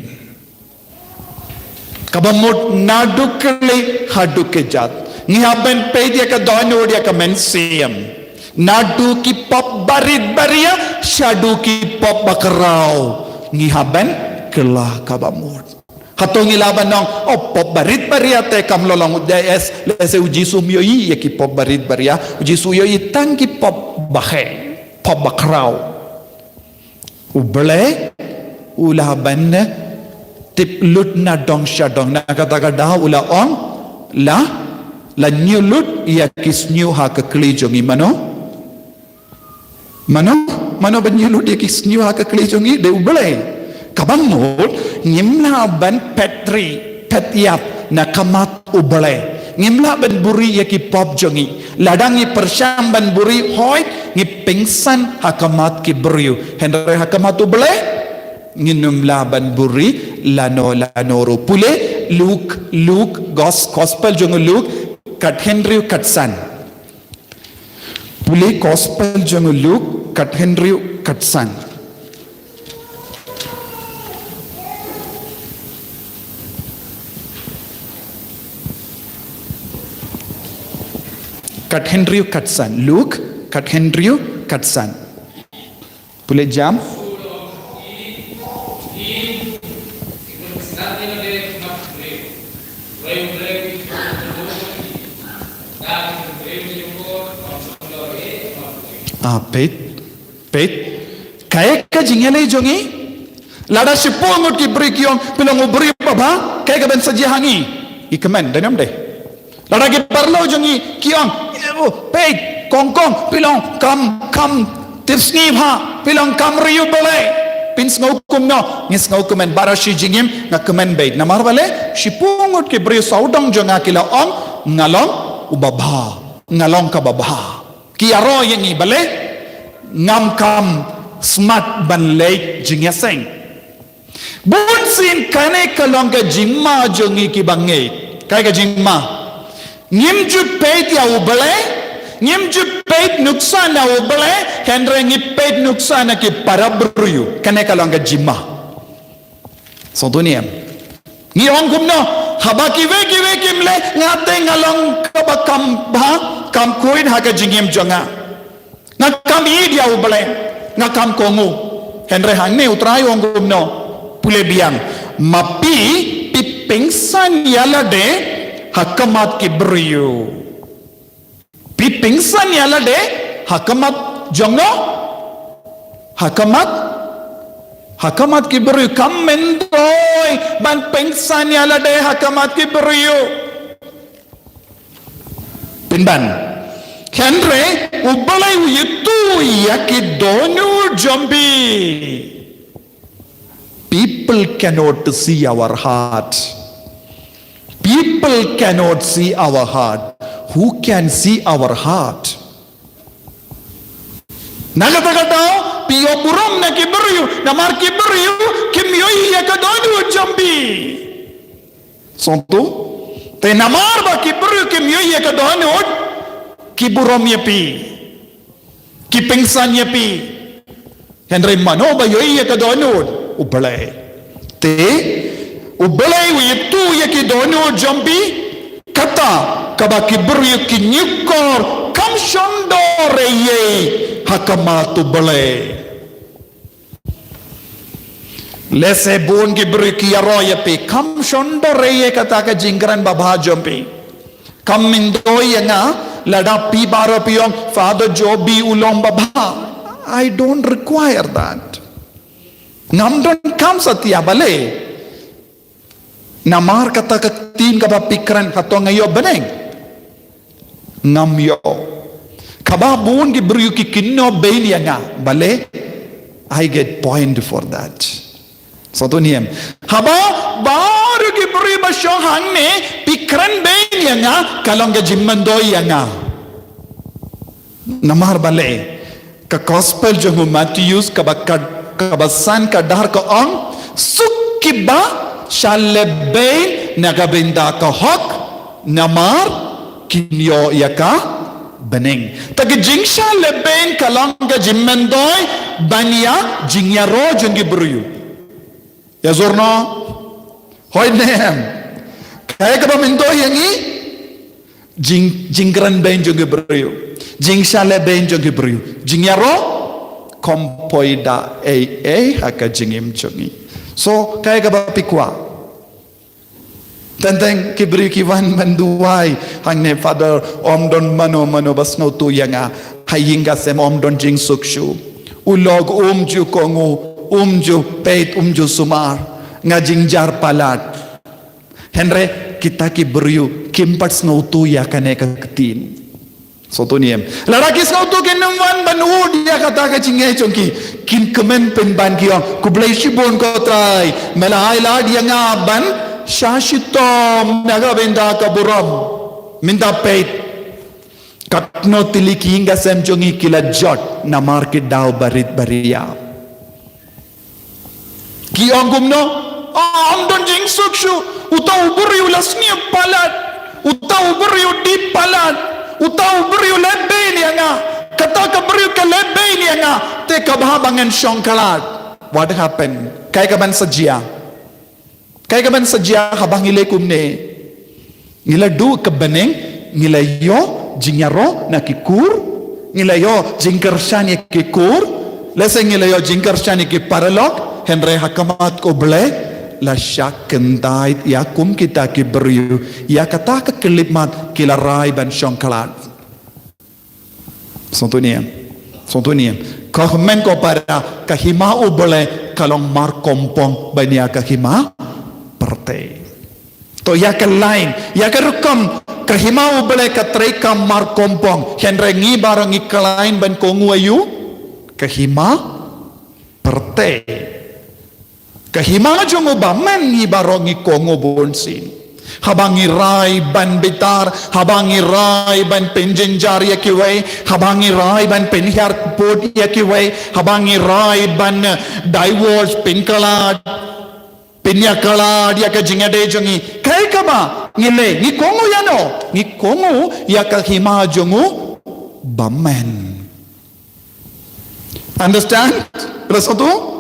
Kaba mut naduh khlieh haduh kjat, ngi hap ban peit ïa ka dohnud ïa ka mynsiem. Naduh ki pop barit baria shaduh ki pop bakhraw, ngi hap ban kylla kaba mut. Hato ngi lah ban ong, oh, pop barit baria te kam long u D S, lehse u Jisu um ïohi ïa ki pop barit baria, u Jisu u ïohi tang ki pop baheh, pop bakhraw. U Blei u lah ban tip lut na dong sha dong, na kata ka daw u la ong, la, la ñiew lut ïa ki shñiuh ha ka kli jong ngi. Mano? Mano, mano ban ñiew lut ïa ki shñiuh ha ka kli jong ngi? Dei U Blei. Kaba mut, ngim lah ban phet ri, phet ïap na khmat U Blei. Ngim lah ban buhrieh ïa ki pop jong ngi. Lada ngi pyrshang ban buhrieh, hooid, ngi pynsan ha khmat ki briew. Hynrei ha khmat U Blei, ngin ym lah ban buhrieh lano lano ruh. Pule Luk, Luk, gos-, gospel jong u Luk, khathynriew khatsan. Pule gospel jong u Luk, khathynriew khatsan. Khathynriew khatsan. Luk, khathynriew khatsan. Pule jam. Ah, peit, peit. Kaei ka jingïaleh jong ngi? Lada shiphew ngut ki briew ki ong, phi long u briew babha, kaei kaban sa jia ha ngi? Ngi kmen, dei ne ym dei? Lada ki paralok jong ngi ki ong, oh, peit, kong kong, phi long kam, kam tipsngi bha, phi long kam riewblei, phin sngew kumno? Ngi sngew kmen, baroh shi jingim nga kmen beit. Namar balei? Shiphew ngut ki briew sawdong jong nga ki la ong, nga long u babha, nga long kaba bha. Ki ïaroh ïa ngi balei? Ngam kam smat ban leit jingïaseng. Bunsien kane ka long ka jingma jong ngi kiba ngeit. Kaei ka jingma? Ngim ju peit ïa U Blei, ngim ju peit nuksan na U Blei, hynrei ngi peit nuksan na ki para briew. Kane ka long ka jingma. Sngewthuh ne em? Ngi ong kumno, haba kiwei kiwei kim leh, nga te nga long kaba kham bha, kham khuid ha ka jingim jong nga. Nga kham ïeit ïa U Blei, nga kham kohnguh. Hynrei hangne U Trai u ong kumno, pule biang, ma phi, phi pynsan ïa lade ha khmat ki briew. Phi pynsan ïa lade ha khmat jong no? Ha khmat, ha khmat ki briew. Kam myntoi ban pynsan ïa lade ha khmat ki briew. Pynban. Hynrei U Blei u ïathuh ïa ki dohnud jong phi. People cannot see our heart. People cannot see our heart. Who can see our heart? Na kata ka daw, phi ïoh burom na ki briew, namar ki briew kim ïohi ïa ka dohnud jong phi. Sngewthuh? Te namar ba ki briew kim ïohi ïa ka dohnud, ki burom ïa phi. Ki pynsan ïa phi. Hynrei mano ba ïohi ïa ka dohnud? U Blei. Te U Blei u ïathuh ïa ki dohnud jong phi, kata kaba ki briew ki ñiewkor, kam shon dor ei ei ha khmat U Blei. Lehse bun ki briew ki ïaroh ïa phi, kam shon dor ei ei kata ka jingkren babha jong phi. Kam myntoi ïa nga lada phi baroh phi ong Father Jobi u long babha. I don't require that. Ngam donkam satia, balei? Namar kata ka ktien kaba phi kren, hato nga ïoh bneng? Ngam ïoh. Kaba bun ki briew ki kynnoh bein ïa nga. Balei? I get point for that. Sngewthuh ne em? Haba baroh ki briew ba shong hangne ki kren bein ïa nga, ka long ka jingmyntoi ïa nga. Namar balei? Ka gospel jong u Mathaios kaba ka, kaba san ka dar ka ong, suk kiba shah leh bein na ka bynta ka hok, namar kin ïoh ïa ka bneng. Te ka jingshah leh bein ka long ka jingmyntoi ban ïa jingïaroh jong ki briew. Ïa sngewthuh? Hooid ne em? Kaei kaba myntoi ïa ngi? Jing, jingkren bein jong ki briew. Jingshah leh bein jong ki briew. Jingïaroh? Kam poi da ei ei ha ka jingim jong ngi. So, kaei kaba phi kwah? Teng teng ki briew ki wan ban duwai hangne, Father, ym don mano mano ba sngewthuh ïa nga. Ha ïing ka sem ym don jingsuk shuh. U lok um ju kohnguh, um ju peit, um ju sumar. Nga jynjar palat. Hynrei kita ki briew kim pat sngewthuh ïa kane ka ktien. Sngewthuh ne em? Lada ki sngewthuh kin ym wan ban ud ïa kata ka jingngeit jong ki. Kin kmen pynban ki ong, khublei shibun ko Trai, me la ai lad ïa nga ban shah shitom na ka bynta ka burom. Mynta peit, katno tylli ki ïing ka sem jong ngi ki la jot namar ki daw barit baria. Ki ong kumno? Ah, ym don jingsuk shuh. Uta u briew u la sniew palat. Uta u briew u dih palat. Uta u briew u leh bein ïa nga. Kata ka briew ka leh bein ïa nga. Te kaba bha ba ngan shong khlad. What happened? Kaei kaban sa jia? Kaei kaban sa jia haba ngi leh kumne? Ngi la duh ka bneng, ngi la ïoh jingïaroh na ki kur, ngi la ïoh jingkyrshan ïa ki kur, lehse ngi la ïoh jingkyrshan ïa ki paralok, hynrei ha khmat U Blei la shah kyntait ïa kum kita ki briew, ïa kata ka khyllipmat ki la rai ban shong khlad. Sngewthuh ne em? Sngewthuh ne em? Ko hynmen ko para, ka hima U Blei ka long markongpong ban ïa ka hima pyrthei. To ïa ka line, ïa ka rukom, ka hima U Blei ka trei ka markongpong. Hynrei ngi baroh ngi khlaiñ ban kohnguh ïa u, ka hima pyrthei. Ka hima jong u bymman ngi baroh ngi kohnguh bunsien. Haba ngi rai ban bitar, haba ngi rai ban pynjynjar ïa kiwei, haba ngi rai ban pynhiar kput ïa kiwei, haba ngi rai ban, eh, divorce, pynkhlad, pynïakhlad ïa ka jingïadei jong ngi. Kaei kaba ngi leh, ngi kohnguh ïano? Ngi kohnguh ïa ka hima jong u bymman. Understand? Phi la sngewthuh?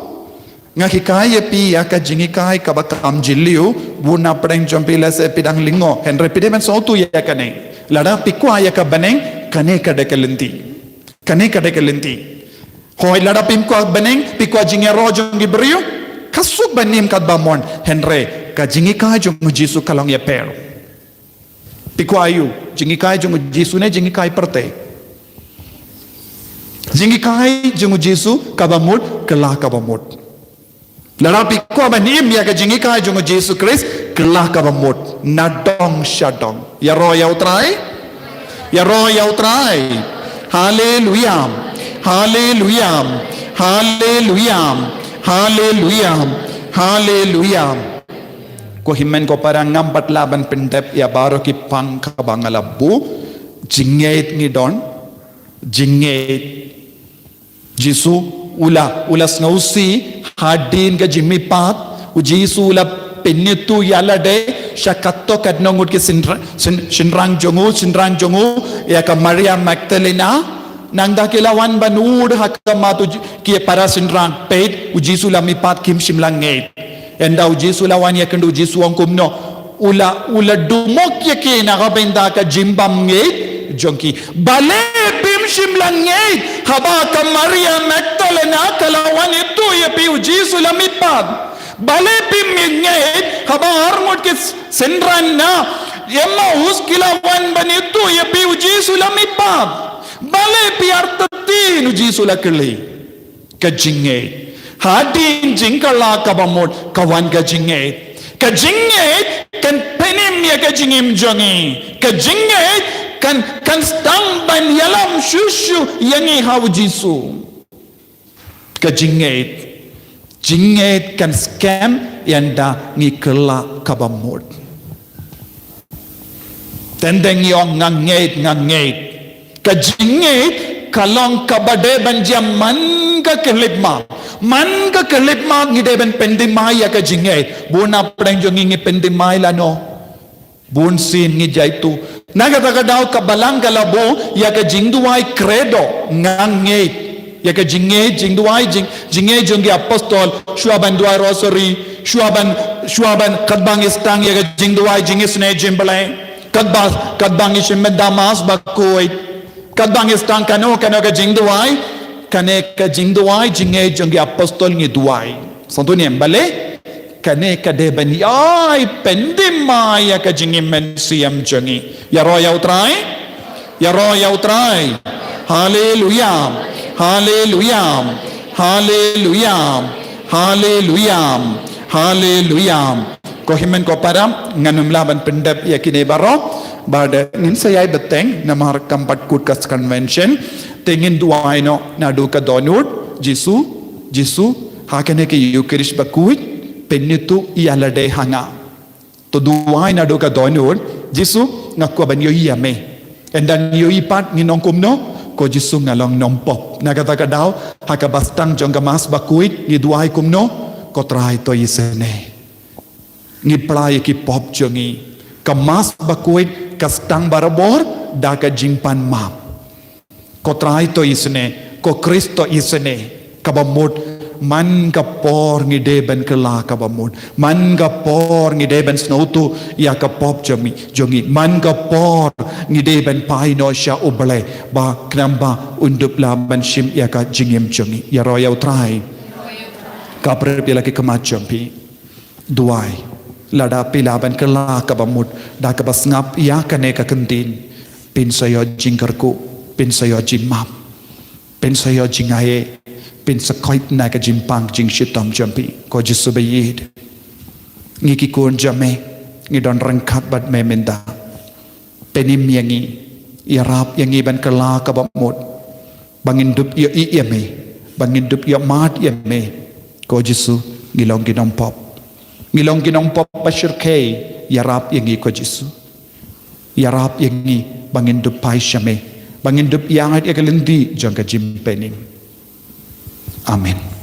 Nga hikai ïa phi ïa ka jinghikai kaba kam jylliew, bun na pdeng jong phi lehse phi dang lyngngoh, hynrei phi dei ban sngewthuh ïa kane. Lada phi kwah ïa ka bneng, kane ka dei ka lynti. Kane ka dei ka lynti. Hooid, lada phim kwah bneng, phi kwah jingïaroh jong ki briew, ka suk ban im katba mon, hynrei ka jinghikai jong u Jisu ka long ïapher. Phi kwah aïu, jinghikai jong u Jisu ne jinghikai pyrthei? Jinghikai jong u Jisu kaba mut, kylla kaba mut. Lada phi kwah ban im ïa ka jinghikai jong u Jisu Khrist, kylla kaba mut. Nadong shadong. Ïaroh ïa u Trai. Ïaroh ïa u Trai. Haleluia. Haleluia. Haleluia. Haleluia. Haleluia. Ko hynmen ko para, ngam pat lah ban pyndep ïa baroh ki pang kaba nga la buh. Jingngeit ngi don. Jingngeit. Jisu u la, u la sngewsih hadien ka jingmihpat. U Jisu u la pynithuh ïalade sha katto katne ngut ki shynra-, shyn-, shynrang jong u, shynrang jong u, ïa ka Maria Magdalena. Nangta ki la wan ban ud ha khmat u Ji-, ki para shynrang, peit, u Jisu la mihpat, kim shym la ngeit. Ynda u Jisu la wan ïakynduh, u Jisu u ong kumno? U la, u la dumok ïa ki na ka bynta ka jingbymngeit jong ki. Balei phim shym la ngeit haba ka Maria Magdalena ka la wan ithuh ïa phi u Jisu la mihpat? Balei phim ngeit haba arngut ki shynrang na Emmaus ki la wan ban ithuh ïa phi u Jisu la mihpat? Balei phi artatien, u Jisu la kylli. Ka jingngeit. Hadien jingkylla kaba mut ka wan ka jingngeit. Ka jingngeit kan pynim ïa ka jingim jong ngi. Ka jingngeit kan, kan sdang ban ïalam shuh shuh ïa ngi ha u Jisu. Ka jingngeit. Jingngeit kan skhem ynda ngi kylla kaba mut. Teng teng ngi ong nga ngeit, nga ngeit. Ka jingngeit ka long kaba dei ban jia man ka khyllipmat. Man ka khyllipmat ngi dei ban pyndem mai ïa ka jingngeit. Bun na pdeng jong ngi ngi pyndem mai lano. Bun sien ngi jia itu. Na kata ka daw ka Balang ka la buh ïa ka jingduwai credo, nga ngeit. Ïa ka jingngeit, jingduwai, jing, jingngeit jong ki apostol, shuwa ban duwai rosary, shuwa ban, shuwa ban, katba ngi sdang ïa ka jingduwai jingisynei jong U Blei. Katba, katba ngi shim bynta Mass bakhuid. Katba ngi sdang kano kano ka jingduwai, kane ka jingduwai jingngeit jong ki apostol ngi duwai. Sngewthuh ne em balei? Kane ka dei ban ïai pyndem mai ïa ka jingim mynsiem jong ngi. Ïaroh ïa U Trai. Ïaroh ïa U Trai. Haleluya. Haleluya. Haleluya. Haleluya. Haleluya. Ko hynmen ko para, ngan ym lah ban pyndep ïa kine baroh. Bad ngin sa ïai bteng namar kam pat kut ka convention. Te ngin duwai noh naduh ka dohnud, Jisu, Jisu, ha kane ka Eucharist bakhuid, pynithuh ïa lade ha nga. To duwai naduh ka dohnud, Jisu, nga kwah ban ïohi ïa me. Ynda ngi ïohi pat ngin ong kumno, ko Jisu nga long nongpop. Na kata ka daw, ha kaba sdang jong ka Mass bakhuid, ngi duwai kumno, ko Trai to isynei. Ngi pla ïa ki pop jong ngi. Ka Mass bakhuid ka sdang barabor da ka jingpan map. Ko Trai to isynei, ko Khrist to isynei. Kaba mut man ka por ngi dei ban kylla kaba mut. Man ka por ngi dei ban sngewthuh ïa ka pop jong ngi, jong ngi. Man ka por ngi dei ban phai noh sha U Blei ba khnang ba un dup lah ban shim ïa ka jingim jong ngi. Ïaroh ïa U Trai. Ka prep ïa la ki khmat jong phi. Duwai. Lada phi lah ban kylla kaba mut da kaba sngap ïa kane ka kyntien. Phin sa ïoh jingkyrkhu, phin sa ïoh jingmap, phin sa ïoh jingaiei, phin sa koit na ka jingpang jingshitom jong phi. Ko Jisu ba ïeit. Ngi ki khun jong me, ngi don ryngkat bad me mynta. Pynim ïa ngi, ïarap ïa ngi ban kylla kaba mut. Ba ngin dup ïohi ïa me, ba ngin dup ïohmad ïa me. Ko Jisu, ngi long ki nongpop. Ngi long ki nongpop ba shyrkhei, ïarap ïa ngi ko Jisu. Ïarap ïa ngi, ba ngin dup phai sha me. Ba ngin dup ïaid ïa ka lynti jong ka jingpynim. Amen.